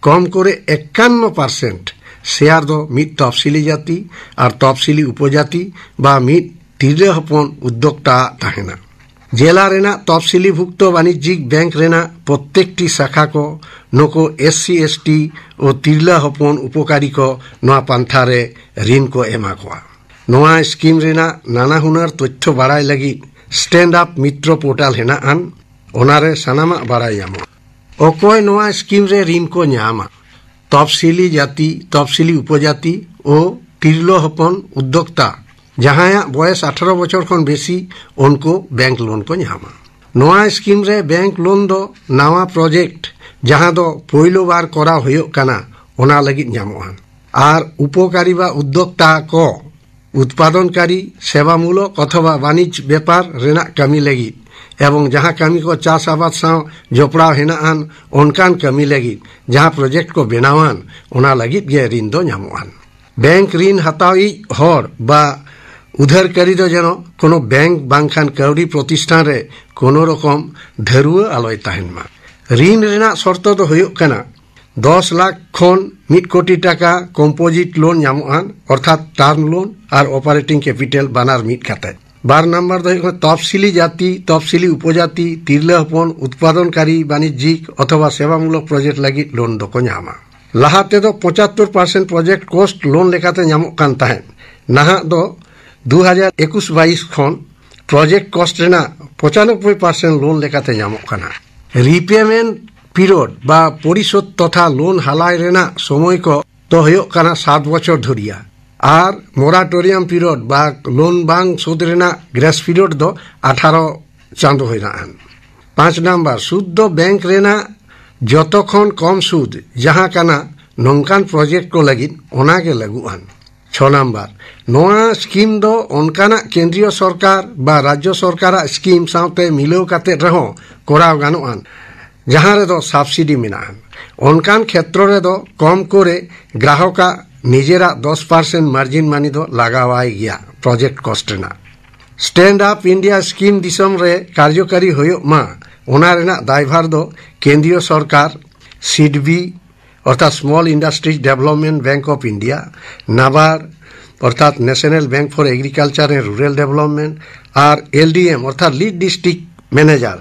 ᱠᱚᱢ ᱠᱚᱨᱮ ᱮᱠᱟᱱᱱᱚ ᱯᱟᱨᱥᱮᱱᱴ ᱥᱮᱭᱟᱨ ᱫᱚ ᱢᱤᱫ ᱛᱚᱯᱥᱤᱞᱤ ᱡᱟᱹᱛᱤ ᱟᱨ ᱛᱚᱯᱥᱤᱞᱤ ᱩᱯᱚᱡᱟᱹᱛᱤ ᱵᱟ ᱢᱤᱫ ᱛᱤᱨᱞᱟᱹ ᱦᱚᱯᱚᱱ ᱩᱫᱽᱫᱳᱠᱛᱟ ᱟᱜ ᱛᱟᱦᱮᱱᱟ᱾ ᱡᱮᱞᱟ ᱨᱮᱱᱟᱜ ᱛᱚᱯᱥᱤᱞᱤ ᱵᱷᱩᱠᱛᱚ ᱵᱟᱱᱤᱡᱽᱡᱤᱠ ᱵᱮᱝᱠ ᱨᱮᱱᱟᱜ ᱯᱨᱚᱛᱮᱠᱴᱤ ᱥᱟᱠᱷᱟ ᱠᱚ ᱱᱩᱠᱩ S C, S T O ᱛᱤᱨᱞᱟᱹ ᱦᱚᱯᱚᱱ ᱩᱯᱚᱠᱟᱨᱤ ᱠᱚ ᱱᱚᱣᱟ ᱯᱟᱱᱛᱷᱟ ᱨᱮ ᱨᱤᱱ ᱠᱚ ᱮᱢᱟ ᱠᱚᱣᱟ᱾ ᱱᱚᱣᱟ ᱥᱠᱤᱢ ᱨᱮᱱᱟᱜ ᱱᱟᱱᱟ ᱦᱩᱱᱟᱹᱨ ᱛᱚᱛᱛᱷᱚ ᱵᱟᱲᱟᱭ ᱞᱟᱹᱜᱤᱫ ᱥᱴᱮᱱᱰ ᱟᱯ ᱢᱤᱛᱨᱚ ᱯᱳᱨᱴᱟᱞ ᱦᱮᱱᱟᱜ ᱟᱱ, ᱚᱱᱟᱨᱮ ᱥᱟᱱᱟᱢᱟᱜ ᱵᱟᱲᱟᱭ ᱧᱟᱢᱚᱜᱼᱟ᱾ ᱚᱠᱚᱭ ᱱᱚᱣᱟ ᱥᱠᱤᱢ ᱨᱮ ᱨᱤᱱ ᱠᱚ ᱧᱟᱢᱟ? ᱛᱚᱯᱥᱤᱞᱤ ᱡᱟᱹᱛᱤ, ᱛᱚᱯᱥᱤᱞᱤ ᱩᱯᱚᱡᱟᱹᱛᱤ ᱳ ᱛᱤᱨᱞᱟᱹ ᱦᱚᱯᱚᱱ ᱩᱫᱽᱫᱳᱠᱛᱟ, ᱡᱟᱦᱟᱸᱭᱟᱜ ᱵᱚᱭᱮᱥ ᱟᱴᱷᱟᱨᱚ ᱵᱚᱪᱷᱚᱨ ᱠᱷᱚᱱ ᱵᱮᱥᱤ, ᱩᱱᱠᱩ ᱵᱮᱝᱠ ᱞᱳᱱ ᱠᱚ ᱧᱟᱢᱟ᱾ ᱱᱚᱣᱟ ᱥᱠᱤᱢ ᱨᱮ ᱵᱮᱝᱠ ᱞᱳᱱ ᱫᱚ ᱱᱟᱣᱟ ᱯᱨᱚᱡᱮᱠᱴ, ᱡᱟᱦᱟᱸ ᱫᱚ ᱯᱳᱭᱞᱳ ᱵᱟᱨ ᱠᱚᱨᱟᱣ ᱦᱩᱭᱩᱜ ᱠᱟᱱᱟ, ᱚᱱᱟ ᱞᱟᱹᱜᱤᱫ ᱧᱟᱢᱚᱜᱼᱟ᱾ ᱟᱨ ᱩᱯᱚᱠᱟᱨᱤ ᱵᱟ ᱩᱫᱽᱫᱳᱠᱛᱟ ᱠᱚ ᱩᱛᱯᱟᱫᱚᱱᱠᱟᱨᱤ, ᱥᱮᱵᱟᱢᱩᱞᱚᱠ ᱚᱛᱷᱚᱵᱟ ᱵᱟᱱᱤᱡᱽ ᱵᱮᱯᱟᱨ ᱨᱮᱱᱟᱜ ᱠᱟᱹᱢᱤ ᱞᱟᱹᱜᱤᱫ, ᱮᱵᱚᱝ ᱡᱟᱦᱟᱸ ᱠᱟᱹᱢᱤ ᱠᱚ ᱪᱟᱥ ᱟᱵᱟᱫ ᱥᱟᱶ ᱡᱚᱯᱲᱟᱣ ᱦᱮᱱᱟᱜ ᱟᱱ, ᱚᱱᱠᱟᱱ ᱠᱟᱹᱢᱤ ᱞᱟᱹᱜᱤᱫ ᱡᱟᱦᱟᱸ ᱯᱨᱚᱡᱮᱠᱴ ᱠᱚ ᱵᱮᱱᱟᱣᱟᱱ, ᱚᱱᱟ ᱞᱟᱹᱜᱤᱫ ᱜᱮ ᱨᱤᱱ ᱫᱚ ᱧᱟᱢᱚᱜᱼᱟ᱾ ᱵᱮᱝᱠ ᱨᱤᱱ ᱦᱟᱛᱟᱣᱤᱡ ᱦᱚᱲ ᱵᱟ ᱩᱫᱷᱟᱹᱨᱠᱟᱨᱤ ᱫᱚ ᱡᱮᱱᱚ ᱠᱳᱱᱳ ᱵᱮᱝᱠ ᱵᱟᱝᱠᱷᱟᱱ ᱠᱟᱹᱣᱰᱤ ᱯᱨᱚᱛᱤᱥᱴᱷᱟᱱ ᱨᱮ ᱠᱳᱱᱳ ᱨᱚᱠᱚᱢ ᱫᱷᱟᱹᱨᱩᱣᱟᱹ ᱟᱞᱚᱭ ᱛᱟᱦᱮᱱ ᱢᱟ᱾ ᱨᱤᱱ ᱨᱮᱱᱟᱜ ᱥᱚᱨᱛᱚ ᱫᱚ ᱦᱩᱭᱩᱜ ᱠᱟᱱᱟ, ᱫᱚᱥ ᱞᱟᱠᱷ ᱠᱷᱚᱱ ᱢᱤᱫ ᱠᱳᱴᱤ ᱴᱟᱠᱟ ᱠᱚᱢᱯᱳᱡᱤᱴ ᱞᱳᱱ ᱧᱟᱢᱚᱜᱼᱟ, ᱚᱨᱛᱷᱟᱛ ᱴᱟᱨᱢ ᱞᱳᱱ ᱟᱨ ᱚᱯᱟᱨᱮᱴᱤᱝ ᱠᱮᱯᱤᱴᱟᱞ ᱵᱟᱱᱟᱨ ᱢᱤᱫ ᱠᱟᱛᱮ᱾ ᱵᱟᱨ ᱱᱟᱢᱵᱟᱨ ᱫᱚ ᱦᱩᱭᱩᱜ ᱠᱟᱱᱟ ᱛᱚᱯᱥᱤᱞᱤ ᱡᱟᱹᱛᱤ, ᱛᱚᱯᱥᱤᱞᱤ ᱩᱯᱚᱡᱟᱹᱛᱤ, ᱛᱤᱨᱞᱟᱹ ᱦᱚᱯᱚᱱ, ᱩᱛᱯᱟᱫᱚᱱᱠᱟᱨᱤ, ᱵᱟᱱᱤᱡᱽᱡᱤᱠ ᱚᱛᱷᱚᱵᱟ ᱥᱮᱵᱟᱢᱩᱞᱚᱠ ᱯᱨᱚᱡᱮᱠᱴ ᱞᱟᱹᱜᱤᱫ ᱞᱳᱱ ᱫᱚᱠᱚ ᱧᱟᱢᱟ᱾ ᱞᱟᱦᱟ ᱛᱮᱫᱚ ᱯᱚᱸᱪᱟᱛᱛᱳᱨ ᱯᱟᱨᱥᱮᱱᱴ ᱯᱨᱚᱡᱮᱠᱴ ᱠᱚᱥᱴ ᱞᱳᱱ ᱞᱮᱠᱟᱛᱮ ᱧᱟᱢᱚᱜ ᱠᱟᱱ ᱛᱟᱦᱮᱸᱫ, ᱱᱟᱦᱟᱜ ᱫᱚ ᱫᱩ ᱦᱟᱡᱟᱨ ᱮᱠᱩᱥ ᱵᱟᱭᱤᱥ ᱠᱷᱚᱱ ᱯᱨᱚᱡᱮᱠᱴ ᱠᱚᱥᱴ ᱨᱮᱱᱟᱜ ᱯᱚᱸᱪᱟᱱᱚᱵᱵᱳᱭ ᱯᱟᱨᱥᱮᱱᱴ ᱞᱳᱱ ᱞᱮᱠᱟᱛᱮ ᱧᱟᱢᱚᱜ ᱠᱟᱱᱟ᱾ ᱨᱤᱯᱮᱢᱮᱱᱴ period ᱵᱟ ᱯᱚᱨᱤᱥᱳᱫᱷ ᱛᱚᱛᱷᱟ ᱞᱳᱱ ᱦᱟᱞᱟᱭ ᱨᱮᱱᱟᱜ ᱥᱚᱢᱚᱭ ᱠᱚ ᱫᱚ ᱦᱩᱭᱩᱜ ᱠᱟᱱᱟ ᱥᱟᱛ ᱵᱚᱪᱷᱚᱨ ᱫᱷᱩᱨᱤᱭᱟ᱾ ᱟᱨ moratorium period ᱵᱟ ᱞᱳᱱ ᱵᱟᱝ ᱥᱳᱫᱷ ᱨᱮᱱᱟᱜ grace period ᱫᱚ ᱟᱴᱷᱟᱨᱚ ᱪᱟᱸᱫᱚ ᱦᱮᱱᱟᱜᱼᱟ᱾ ᱯᱟᱸᱪ ᱱᱟᱢᱵᱟᱨ, ᱥᱩᱫ ᱫᱚ ᱵᱮᱝᱠ ᱨᱮᱱᱟᱜ ᱡᱚᱛᱚ ᱠᱷᱚᱱ ᱠᱚᱢ ᱥᱩᱫ ᱡᱟᱦᱟᱸ ᱠᱟᱱᱟ ᱱᱚᱝᱠᱟᱱ ᱯᱨᱚᱡᱮᱠᱴ ᱠᱚ ᱞᱟᱹᱜᱤᱫ, ᱚᱱᱟ ᱜᱮ ᱞᱟᱹᱜᱩᱜᱼᱟ᱾ ᱪᱷᱚ ᱱᱟᱢᱵᱟᱨ, ᱱᱚᱣᱟ ᱥᱠᱤᱢ ᱫᱚ ᱚᱱᱠᱟᱱᱟᱜ ᱠᱮᱱᱫᱨᱤᱭᱚ ᱥᱚᱨᱠᱟᱨ ᱵᱟ ᱨᱟᱡᱽᱡᱚ ᱥᱚᱨᱠᱟᱨᱟᱜ ᱥᱠᱤᱢ ᱥᱟᱶᱛᱮ ᱢᱤᱞᱟᱹᱣ ᱠᱟᱛᱮ ᱨᱮᱦᱚᱸ ᱠᱚᱨᱟᱣ ᱜᱟᱱᱚᱜᱼᱟ, ᱡᱟᱦᱟᱸ ᱨᱮᱫᱚ ᱥᱟᱵᱥᱤᱰᱤ ᱢᱮᱱᱟᱜᱼᱟ᱾ ᱚᱱᱠᱟᱱ ᱠᱷᱮᱛᱨᱚ ᱨᱮᱫᱚ ᱠᱚᱢ ᱠᱚᱨᱮ ᱜᱨᱟᱦᱚᱠᱟᱜ ᱱᱤᱡᱮᱨᱟᱜ ᱫᱚᱥ percent margin money ᱫᱚ ᱞᱟᱜᱟᱣᱟᱭ ᱜᱮᱭᱟ ᱯᱨᱚᱡᱮᱠᱴ ᱠᱚᱥᱴ ᱨᱮᱱᱟᱜ᱾ Stand Up India ᱥᱠᱤᱢ ᱫᱤᱥᱚᱢ ᱨᱮ ᱠᱟᱨᱡᱚᱠᱟᱨᱤ ᱦᱩᱭᱩᱜ ᱢᱟ, ᱚᱱᱟ ᱨᱮᱱᱟᱜ ᱫᱟᱭᱵᱷᱟᱨ ᱫᱚ ᱠᱮᱱᱫᱨᱤᱭᱚ ᱥᱚᱨᱠᱟᱨ, ᱥᱤᱰᱵᱤ ᱚᱨᱛᱷᱟᱛ Small Industries Development Bank of India, NABARD ᱚᱨᱛᱷᱟᱛ National Bank for Agriculture and Rural Development ᱟᱨ ᱮᱞᱰᱤᱮᱢ ᱚᱨᱛᱷᱟᱛ Lead District Manager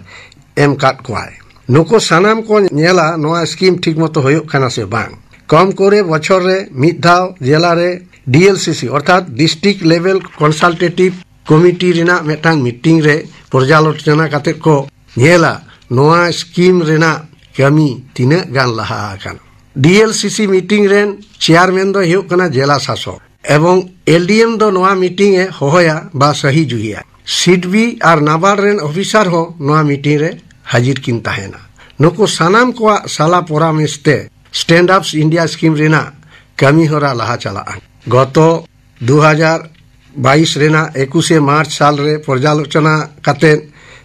ᱮᱢ ᱠᱟᱫ ᱠᱚᱣᱟᱭ᱾ ᱱᱩᱠᱩ ᱥᱟᱱᱟᱢ ᱠᱚ ᱧᱮᱞᱟ ᱱᱚᱣᱟ ᱥᱠᱤᱢ ᱴᱷᱤᱠ ᱢᱚᱛᱚ ᱦᱩᱭᱩᱜ ᱠᱟᱱᱟ ᱥᱮ ᱵᱟᱝ᱾ ᱠᱚᱢ ᱠᱚᱨᱮ ᱵᱚᱪᱷᱚᱨ ᱨᱮ ᱢᱤᱫ ᱫᱷᱟᱣ ᱡᱮᱞᱟ ᱨᱮ ᱰᱤᱮᱞᱥᱤᱥᱤ ᱚᱨᱛᱷᱟᱛ District Level Consultative Committee ᱨᱮᱱᱟᱜ ᱢᱤᱫᱴᱟᱝ ᱢᱤᱴᱤᱝ ᱨᱮ ᱯᱚᱨᱡᱟᱞᱳᱪᱚᱱᱟ ᱠᱟᱛᱮ ᱠᱚ ᱧᱮᱞᱟ ᱱᱚᱣᱟ ᱥᱠᱤᱢ ᱨᱮᱱᱟᱜ ᱠᱟᱹᱢᱤ ᱛᱤᱱᱟᱹᱜ ᱜᱟᱱ ᱞᱟᱦᱟ ᱟᱠᱟᱱᱟ᱾ ᱰᱤᱮᱞᱥᱤᱥᱤ ᱢᱤᱴᱤᱝ ᱨᱮᱱ ᱪᱮᱭᱟᱨᱢᱮᱱ ᱫᱚᱭ ᱦᱩᱭᱩᱜ ᱠᱟᱱᱟ ᱡᱮᱞᱟ ᱥᱟᱥᱚᱠ ᱮᱵᱚᱝ ᱮᱞᱰᱤᱮᱢ ᱫᱚ ᱱᱚᱣᱟ ᱢᱤᱴᱤᱝ ᱮ ᱦᱚᱦᱚᱭᱟ ᱵᱟ ᱥᱟᱹᱦᱤ ᱡᱩᱦᱤᱭᱟ᱾ ᱥᱤᱰᱵᱤ ᱟᱨ ᱱᱟᱵᱟᱨᱰ ᱨᱮᱱ ᱚᱯᱷᱤᱥᱟᱨ ᱦᱚᱸ ᱱᱚᱣᱟ ᱢᱤᱴᱤᱝ ᱨᱮ ᱦᱟᱡᱤᱨ ᱠᱤᱱ ᱛᱟᱦᱮᱱᱟ᱾ ᱱᱩᱠᱩ ᱥᱟᱱᱟᱢ ᱠᱚᱣᱟᱜ ᱥᱟᱞᱟ ᱯᱚᱨᱟᱢᱮᱥ ᱛᱮ Stand Up India ᱥᱠᱤᱢ ᱨᱮᱱᱟᱜ ᱠᱟᱹᱢᱤ ᱦᱚᱨᱟ ᱞᱟᱦᱟ ᱪᱟᱞᱟᱜᱼᱟ᱾ ᱜᱚᱛᱚ ᱫᱩ ᱦᱟᱡᱟᱨ ᱵᱟᱭᱤᱥ ᱨᱮᱱᱟᱜ ᱮᱠᱩᱥᱮ ᱢᱟᱨᱪ ᱥᱟᱞ ᱨᱮ ᱯᱚᱨᱡᱟᱞᱳᱪᱚᱱᱟ ᱠᱟᱛᱮ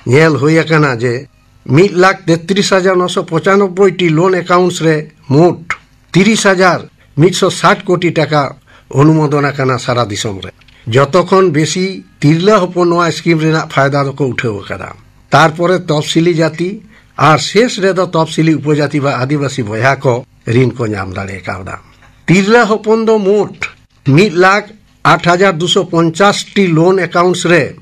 ᱧᱮᱞ ᱦᱩᱭ ᱟᱠᱟᱱᱟ ᱡᱮ ᱢᱤᱫ ᱞᱟᱠᱷ ᱛᱮᱛᱨᱤᱥ ᱦᱟᱡᱟᱨ ᱱᱚᱥᱚ ᱯᱚᱸᱪᱟᱱᱚᱵᱵᱳᱭ ᱴᱤ ᱞᱳᱱ ᱮᱠᱟᱣᱩᱱᱴᱥ ᱨᱮ ᱢᱳᱴ ᱛᱤᱨᱤᱥ ᱦᱟᱡᱟᱨ ᱢᱤᱫᱥᱚ ᱥᱟᱴ ᱠᱳᱴᱤ ᱴᱟᱠᱟ ᱚᱱᱩᱢᱳᱫᱚᱱ ᱟᱠᱟᱱᱟ ᱥᱟᱨᱟ ᱫᱤᱥᱚᱢ ᱨᱮ᱾ ᱡᱚᱛᱚ ᱠᱷᱚᱱ ᱵᱮᱥᱤ ᱛᱤᱨᱞᱟᱹ ᱦᱚᱯᱚᱱ ᱱᱚᱣᱟ ᱥᱠᱤᱢ ᱨᱮᱱᱟᱜ ᱯᱷᱟᱭᱫᱟ ᱫᱚᱠᱚ ᱩᱴᱷᱟᱹᱣ ᱟᱠᱟᱫᱟ᱾ ᱛᱟᱨᱯᱚᱨᱮ ᱛᱚᱯᱥᱤᱞᱤ ᱡᱟᱹᱛᱤ ᱟᱨ ᱥᱮᱥ ᱨᱮᱫᱚ ᱛᱚᱯᱥᱤᱞᱤ ᱩᱯᱚᱡᱟᱹᱛᱤ ᱵᱟ ᱟᱹᱫᱤᱵᱟᱹᱥᱤ ᱵᱚᱭᱦᱟ ᱠᱚ ᱨᱤᱱ ᱠᱚ ᱧᱟᱢ ᱫᱟᱲᱮ ᱠᱟᱣᱫᱟ᱾ ᱛᱤᱨᱞᱟᱹ ᱦᱚᱯᱚᱱ ᱫᱚ ᱢᱳᱴ ᱢᱤᱫ ᱞᱟᱠᱷ ᱟᱴ ᱦᱟᱡᱟᱨ ᱫᱩᱥᱚ ᱯᱚᱧᱪᱟᱥ ᱴᱤ ᱞᱳᱱ ᱮᱠᱟᱣᱩᱱᱴᱥ ᱨᱮ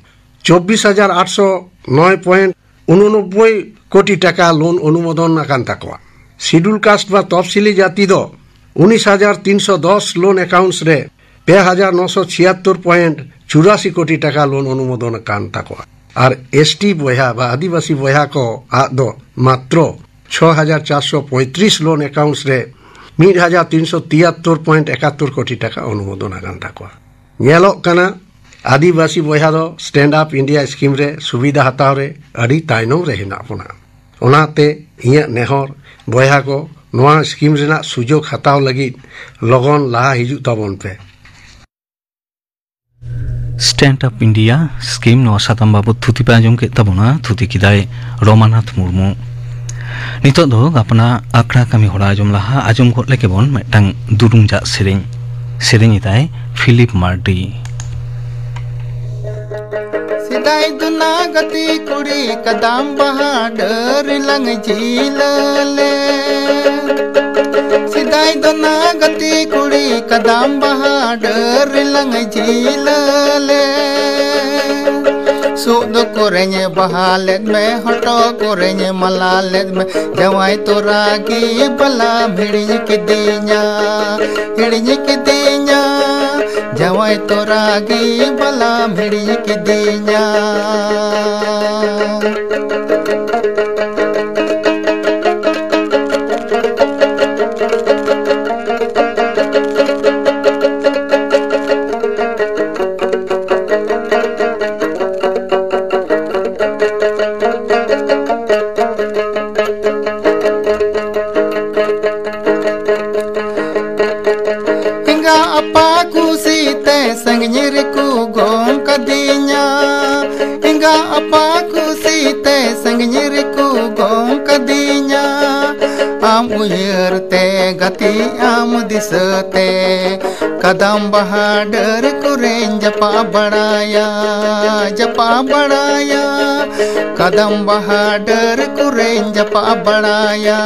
ᱪᱚᱵᱵᱤᱥ ᱦᱟᱡᱟᱨ ᱟᱴᱥᱚ ᱱᱚᱭ ᱯᱚᱭᱮᱱᱴ ᱩᱱᱚᱱᱚᱵᱵᱳᱭ ᱠᱳᱴᱤ ᱴᱟᱠᱟ ᱞᱳᱱ ᱚᱱᱩᱢᱳᱫᱚᱱ ᱟᱠᱟᱱ ᱛᱟᱠᱚᱣᱟ᱾ ᱥᱤᱰᱩᱞ ᱠᱟᱥᱴ ᱵᱟ ᱛᱚᱯᱥᱤᱞᱤ ᱡᱟᱹᱛᱤ ᱫᱚ ᱩᱱᱤᱥ ᱦᱟᱡᱟᱨ ᱛᱤᱱᱥᱚ ᱫᱚᱥ ᱞᱳᱱ ᱮᱠᱟᱣᱩᱱᱴᱥ ᱨᱮ ᱯᱮ ᱦᱟᱡᱟᱨ ᱱᱚᱥᱚ ᱪᱷᱤᱭᱟᱛᱛᱳᱨ ᱯᱚᱭᱮᱱᱴ ᱪᱩᱨᱟᱥᱤ ᱠᱳᱴᱤ ᱴᱟᱠᱟ ᱞᱳᱱ ᱚᱱᱩᱢᱳᱫᱚᱱ ᱟᱠᱟᱱ ᱛᱟᱠᱚᱣᱟ᱾ ᱟᱨ ᱮᱥᱴᱤ ᱵᱚᱭᱦᱟ ᱵᱟ ᱟᱹᱫᱤᱵᱟᱹᱥᱤ ᱵᱚᱭᱦᱟ ᱠᱚ ᱟᱜ ᱫᱚ ᱢᱟᱛᱨᱚ ᱪᱷᱚ ᱦᱟᱡᱟᱨ ᱪᱟᱨᱥᱚ ᱯᱚᱸᱭᱛᱨᱤᱥ ᱞᱳᱱ ᱮᱠᱟᱣᱩᱱᱴᱥ ᱨᱮ ᱢᱤᱫ ᱦᱟᱡᱟᱨ ᱛᱤᱱᱥᱚ ᱛᱤᱭᱟᱛᱛᱳᱨ ᱯᱚᱭᱮᱱᱴ ᱮᱠᱟᱛᱛᱳᱨ ᱠᱳᱴᱤ ᱴᱟᱠᱟ ᱚᱱᱩᱢᱳᱫᱚᱱ ᱟᱠᱟᱱ ᱛᱟᱠᱚᱣᱟ᱾ ᱧᱮᱞᱚᱜ ᱠᱟᱱᱟ, ᱟᱹᱫᱤᱵᱟᱹᱥᱤ ᱵᱚᱭᱦᱟ ᱫᱚ ᱥᱴᱮᱱᱰ ᱟᱯ ᱤᱱᱰᱤᱭᱟ ᱥᱠᱤᱢ ᱨᱮ ᱥᱩᱵᱤᱫᱷᱟ ᱦᱟᱛᱟᱣ ᱨᱮ ᱟᱹᱰᱤ ᱛᱟᱭᱱᱚᱢ ᱨᱮ ᱦᱮᱱᱟᱜ ᱵᱚᱱᱟ᱾ ᱚᱱᱟᱛᱮ ᱤᱧᱟᱹᱜ ᱱᱮᱦᱚᱨ, ᱵᱚᱭᱦᱟ ᱠᱚ, ᱱᱚᱣᱟ ᱥᱠᱤᱢ ᱨᱮᱱᱟᱜ ᱥᱩᱡᱳᱜᱽ ᱦᱟᱛᱟᱣ ᱞᱟᱹᱜᱤᱫ ᱞᱚᱜᱚᱱ ᱞᱟᱦᱟ ᱦᱤᱡᱩᱜ ᱛᱟᱵᱚᱱ ᱯᱮ᱾ ᱥᱴᱮᱱᱰ ᱟᱯ ᱤᱱᱰᱤᱭᱟ ᱥᱠᱤᱢ, ᱱᱚᱣᱟ ᱥᱟᱛᱟᱢ ᱵᱟᱵᱚᱛ ᱛᱷᱩᱛᱤ ᱯᱮ ᱟᱸᱡᱚᱢ ᱠᱮᱫ ᱛᱟᱵᱚᱱᱟ᱾ ᱛᱷᱩᱛᱤ ᱠᱮᱫᱟᱭ ᱨᱚᱢᱟᱱᱟᱛᱷ ᱢᱩᱨᱢᱩ᱾ ᱱᱤᱛᱚᱜ ᱫᱚ ᱜᱟᱯᱱᱟ ᱟᱠᱷᱲᱟ ᱠᱟᱹᱢᱤ ᱦᱚᱨᱟ ᱟᱸᱡᱚᱢ ᱞᱟᱦᱟ ᱟᱸᱡᱚᱢ ᱜᱚᱫ ᱞᱮᱜᱮ ᱵᱚᱱ ᱢᱤᱫᱴᱟᱝ ᱫᱩᱨᱩᱢ ᱡᱟᱜ ᱥᱮᱨᱮᱧ᱾ ᱥᱮᱨᱮᱧ ᱮᱫᱟᱭ ᱯᱷᱤᱞᱤᱯ ᱢᱟᱨᱰᱤ᱾ ᱥᱮᱫᱟᱭ ᱫᱚ ᱱᱟ ᱜᱟᱛᱮ ᱠᱩᱲᱤ ᱠᱟᱫᱟᱢ ᱵᱟᱦᱟ ᱰᱟᱹᱨ ᱞᱟᱝ ᱡᱷᱤᱞᱟᱹ ᱞᱮ᱾ ᱥᱮᱫᱟᱭ ᱫᱚ ᱱᱟ ᱜᱟᱛᱮ ᱠᱩᱲᱤ ᱠᱟᱫᱟᱢ ᱵᱟᱦᱟ ᱰᱟᱹᱨ ᱞᱟᱝ ᱡᱷᱤᱞᱟᱹ ᱞᱮ᱾ ᱥᱩᱫ ᱠᱚᱨᱮᱧ ᱵᱟᱦᱟ ᱞᱮᱫ ᱢᱮ, ᱦᱚᱴᱚᱜ ᱠᱚᱨᱮᱧ ᱢᱟᱞᱟ ᱞᱮᱫ ᱢᱮ, ᱡᱟᱶᱟᱭ ᱛᱚᱨᱟ ᱜᱮ ᱵᱟᱞᱟᱢ ᱦᱤᱲᱤᱧ ᱠᱤᱫᱤᱧᱟ, ᱦᱤᱲᱤᱧ ᱠᱤᱫᱤᱧᱟ, ᱡᱟᱶᱟᱭ ᱛᱚᱨᱟ ᱜᱮ ᱵᱟᱞᱟᱢ ᱦᱤᱲᱤᱧ ᱠᱤᱫᱤᱧᱟ᱾ ᱮᱸᱜᱟ ᱟᱯᱟ ᱠᱩᱥᱤᱛᱮ ᱥᱟᱺᱜᱤᱧ ᱨᱮᱠᱚ ᱜᱚᱝ ᱠᱟᱫᱤᱧᱟ᱾ ᱮᱸᱜᱟ ᱟᱯᱟ ᱠᱩᱥᱤᱛᱮ ᱥᱟᱺᱜᱤᱧ ᱨᱮᱠᱚ ᱜᱚᱝ ᱠᱟᱫᱤᱧᱟ᱾ ᱟᱢ ᱩᱭᱦᱟᱹᱨ ᱛᱮ ᱜᱟᱛᱮ ᱟᱢ ᱫᱤᱥᱟᱹ ᱛᱮ ᱠᱟᱫᱟᱢ ᱵᱟᱦᱟ ᱰᱟᱹᱨ ᱠᱚᱨᱮᱧ ᱡᱟᱯᱟᱜ ᱵᱟᱲᱟᱭᱟ, ᱡᱟᱯᱟᱜ ᱵᱟᱲᱟᱭᱟ᱾ ᱠᱟᱫᱟᱢ ᱵᱟᱦᱟ ᱰᱟᱹᱨ ᱠᱚᱨᱮᱧ ᱡᱟᱯᱟᱜ ᱵᱟᱲᱟᱭᱟ᱾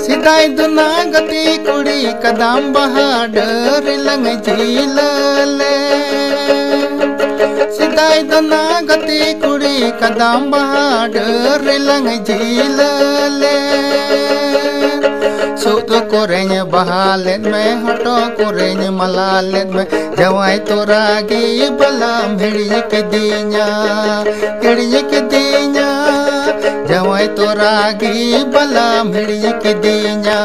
ᱥᱮᱫᱟᱭ ᱫᱚ ᱱᱟ ᱜᱟᱛᱮ ᱠᱩᱲᱤ ᱠᱟᱫᱟᱢ ᱵᱟᱦᱟ ᱰᱟᱹᱨ ᱞᱟᱝ ᱡᱷᱤᱞᱟᱹ ᱞᱮ᱾ ᱥᱮᱫᱟᱭ ᱫᱚ ᱱᱟ ᱜᱟᱛᱮ ᱠᱩᱲᱤ ᱠᱟᱫᱟᱢ ᱵᱟᱦᱟ ᱰᱟᱹᱨ ᱞᱟᱝ ᱡᱷᱤᱞᱟᱹ ᱞᱮ᱾ ᱥᱩᱫ ᱠᱚᱨᱮᱧ ᱵᱟᱦᱟ ᱞᱮᱫ ᱢᱮ, ᱦᱚᱴᱚᱜ ᱠᱚᱨᱮᱧ ᱢᱟᱞᱟ ᱞᱮᱫ ᱢᱮ, ᱡᱟᱶᱟᱭ ᱛᱚᱨᱟ ᱜᱮ ᱵᱟᱞᱟᱢ ᱦᱤᱲᱤᱧ ᱠᱤᱫᱤᱧᱟ, ᱦᱤᱲᱤᱧ ᱠᱤᱫᱤᱧᱟ, ᱡᱟᱶᱟᱭ ᱛᱚᱨᱟ ᱜᱮ ᱵᱟᱞᱟᱢ ᱦᱤᱲᱤᱧ ᱠᱤᱫᱤᱧᱟ᱾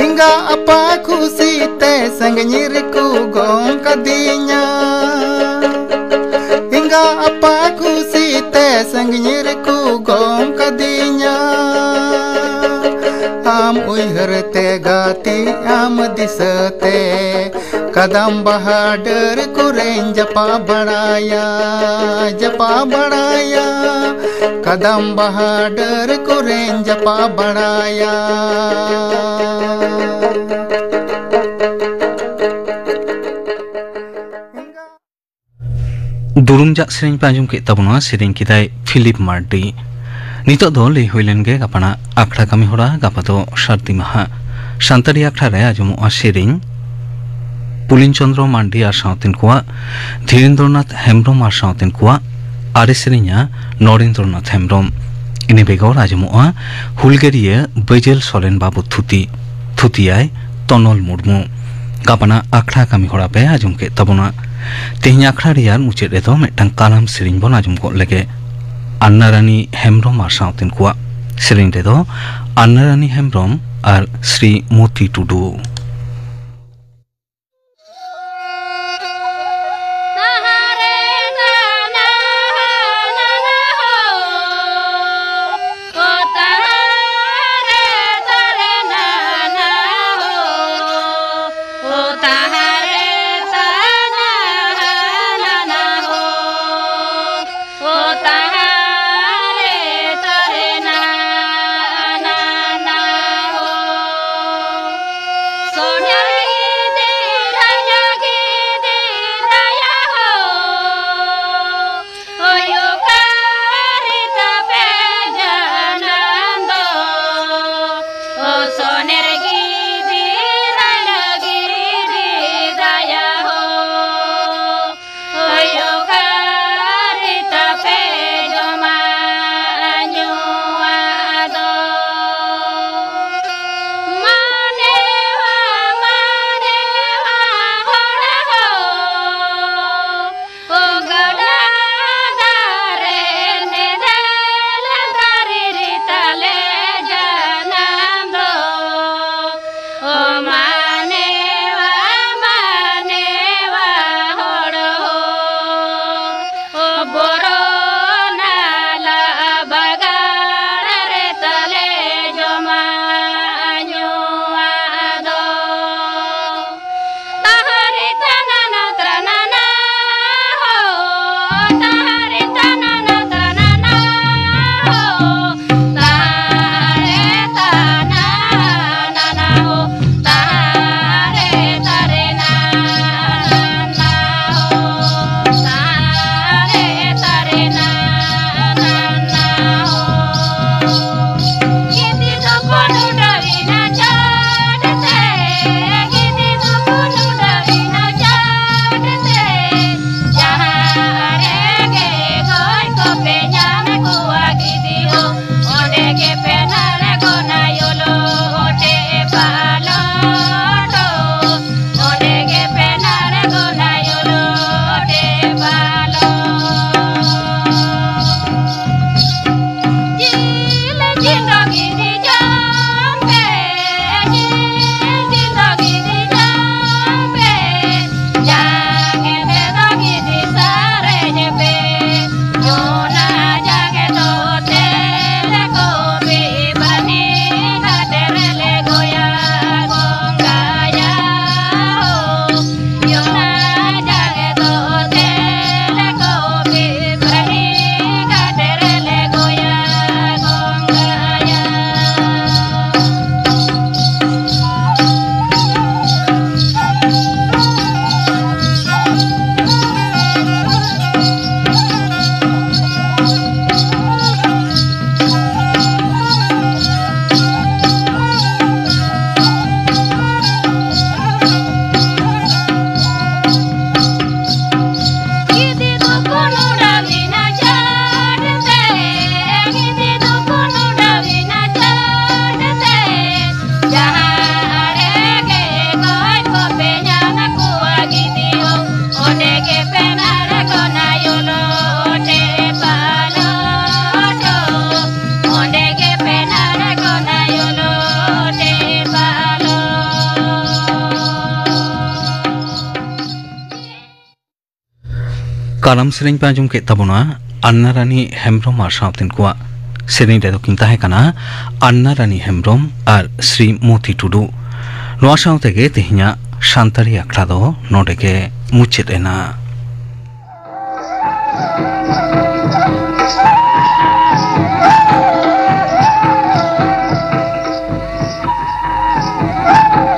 ᱮᱸᱜᱟ ᱟᱯᱟ ᱠᱷᱩᱥᱤ ᱛᱮ ᱥᱟᱺᱜᱤᱧ ᱨᱮᱠᱚ ᱜᱚᱝ ᱠᱟᱫᱤᱧᱟ᱾ ᱮᱸᱜᱟ ᱟᱯᱟ ᱠᱷᱩᱥᱤ ᱛᱮ ᱥᱟᱺᱜᱤᱧ ᱨᱮᱠᱚ ᱜᱚᱝ ᱠᱟᱫᱤᱧᱟ᱾ ᱟᱢ ᱩᱭᱦᱟᱹᱨ ᱛᱮ ᱜᱟᱛᱮ ᱟᱢ ᱫᱤᱥᱟᱹ ᱛᱮ ᱠᱟᱫᱟᱢ ᱵᱟᱦᱟ ᱰᱟᱹᱨ ᱠᱚᱨᱮᱧ ᱡᱟᱯᱟ ᱵᱟᱲᱟᱭᱟ, ᱡᱟᱯᱟ ᱵᱟᱲᱟᱭᱟ᱾ ᱠᱟᱫᱟᱢ ᱵᱟᱦᱟ ᱰᱟᱹᱨ ᱠᱚᱨᱮᱧ ᱡᱟᱯᱟ ᱵᱟᱲᱟᱭᱟ᱾ ᱫᱩᱨᱩᱢ ᱡᱟᱜ ᱥᱮᱨᱮᱧ ᱯᱮ ᱟᱸᱡᱚᱢ ᱠᱮᱫ ᱛᱟᱵᱚᱱᱟ, ᱥᱮᱨᱮᱧ ᱠᱮᱫᱟᱭ ᱯᱷᱤᱞᱤᱯ ᱢᱟᱨᱰᱤ᱾ ᱱᱤᱛᱚᱜ ᱫᱚ ᱞᱟᱹᱭ ᱦᱩᱭ ᱞᱮᱱ ᱜᱮ ᱜᱟᱯᱟᱱᱟᱜ ᱟᱠᱷᱲᱟ ᱠᱟᱹᱢᱤ ᱦᱚᱨᱟ᱾ ᱜᱟᱯᱟ ᱫᱚ ᱥᱟᱹᱨᱫᱤ ᱢᱟᱦᱟ᱾ ᱥᱟᱱᱛᱟᱲᱤ ᱟᱠᱷᱲᱟ ᱨᱮ ᱟᱸᱡᱚᱢᱚᱜᱼᱟ ᱥᱮᱨᱮᱧ ᱯᱩᱞᱤᱱ ᱪᱚᱸᱫᱽᱨᱚ ᱢᱟᱱᱰᱤ ᱟᱨ ᱥᱟᱶᱛᱮᱱ ᱠᱚᱣᱟᱜ, ᱫᱷᱤᱨᱮᱱᱫᱨᱚᱱᱟᱛᱷ ᱦᱮᱢᱵᱽᱨᱚᱢ ᱟᱨ ᱥᱟᱶᱛᱮᱱ ᱠᱚᱣᱟᱜ ᱟᱨᱮ ᱥᱮᱨᱮᱧᱟ ᱱᱚᱨᱮᱱᱫᱨᱚᱱᱟᱛᱷ ᱦᱮᱢᱵᱽᱨᱚᱢ᱾ ᱤᱱᱟᱹ ᱵᱮᱜᱚᱨ ᱟᱸᱡᱚᱢᱚᱜᱼᱟ ᱦᱩᱞᱜᱟᱹᱨᱤᱭᱟᱹ ᱵᱟᱹᱡᱟᱹᱞ ᱥᱚᱨᱮᱱ ᱵᱟᱵᱩ ᱛᱷᱩᱛᱤ, ᱛᱷᱩᱛᱤᱭᱟᱭ ᱛᱚᱱᱚᱞ ᱢᱩᱨᱢᱩ᱾ ᱜᱟᱯᱟᱱᱟᱜ ᱟᱠᱷᱲᱟ ᱠᱟᱹᱢᱤ ᱦᱚᱨᱟ ᱯᱮ ᱟᱸᱡᱚᱢ ᱠᱮᱫ ᱛᱟᱵᱚᱱᱟ᱾ ᱛᱮᱦᱮᱧ ᱟᱠᱷᱲᱟ ᱨᱮᱭᱟᱜ ᱢᱩᱪᱟᱹᱫ ᱨᱮᱫᱚ ᱢᱤᱫᱴᱟᱝ ᱠᱟᱨᱟᱢ ᱥᱮᱨᱮᱧ ᱵᱚᱱ ᱟᱸᱡᱚᱢ ᱜᱚᱫ ᱞᱮᱜᱮ᱾ ᱟᱱᱱᱟᱨᱟᱱᱤ ᱦᱮᱢᱵᱽᱨᱚᱢ ᱟᱨ ᱥᱟᱶᱛᱮᱱ ᱠᱚᱣᱟᱜ᱾ ᱥᱮᱨᱮᱧ ᱨᱮᱫᱚ ᱟᱱᱱᱟᱨᱟᱱᱤ ᱦᱮᱢᱵᱽᱨᱚᱢ ᱟᱨ ᱥᱨᱤ ᱢᱚᱛᱤ ᱴᱩᱰᱩ᱾ ᱠᱟᱨᱟᱢ ᱥᱮᱨᱮᱧ ᱯᱮ ᱟᱸᱡᱚᱢ ᱠᱮᱫ ᱛᱟᱵᱚᱱᱟ ᱟᱱᱱᱟ ᱨᱟᱱᱤ ᱦᱮᱢᱵᱽᱨᱚᱢ ᱟᱨ ᱥᱟᱶᱛᱮᱱ ᱠᱚᱣᱟᱜ᱾ ᱥᱮᱨᱮᱧ ᱨᱮᱫᱚ ᱠᱤᱱ ᱛᱟᱦᱮᱸ ᱠᱟᱱᱟ ᱟᱱᱱᱟ ᱨᱟᱱᱤ ᱦᱮᱢᱵᱽᱨᱚᱢ ᱟᱨ ᱥᱨᱤ ᱢᱚᱛᱤ ᱴᱩᱰᱩ᱾ ᱱᱚᱣᱟ ᱥᱟᱶ ᱛᱮᱜᱮ ᱛᱮᱦᱮᱧᱟᱜ ᱥᱟᱱᱛᱟᱲᱤ ᱟᱠᱷᱲᱟ ᱫᱚ ᱱᱚᱰᱮ ᱜᱮ ᱢᱩᱪᱟᱹᱫ ᱮᱱᱟ᱾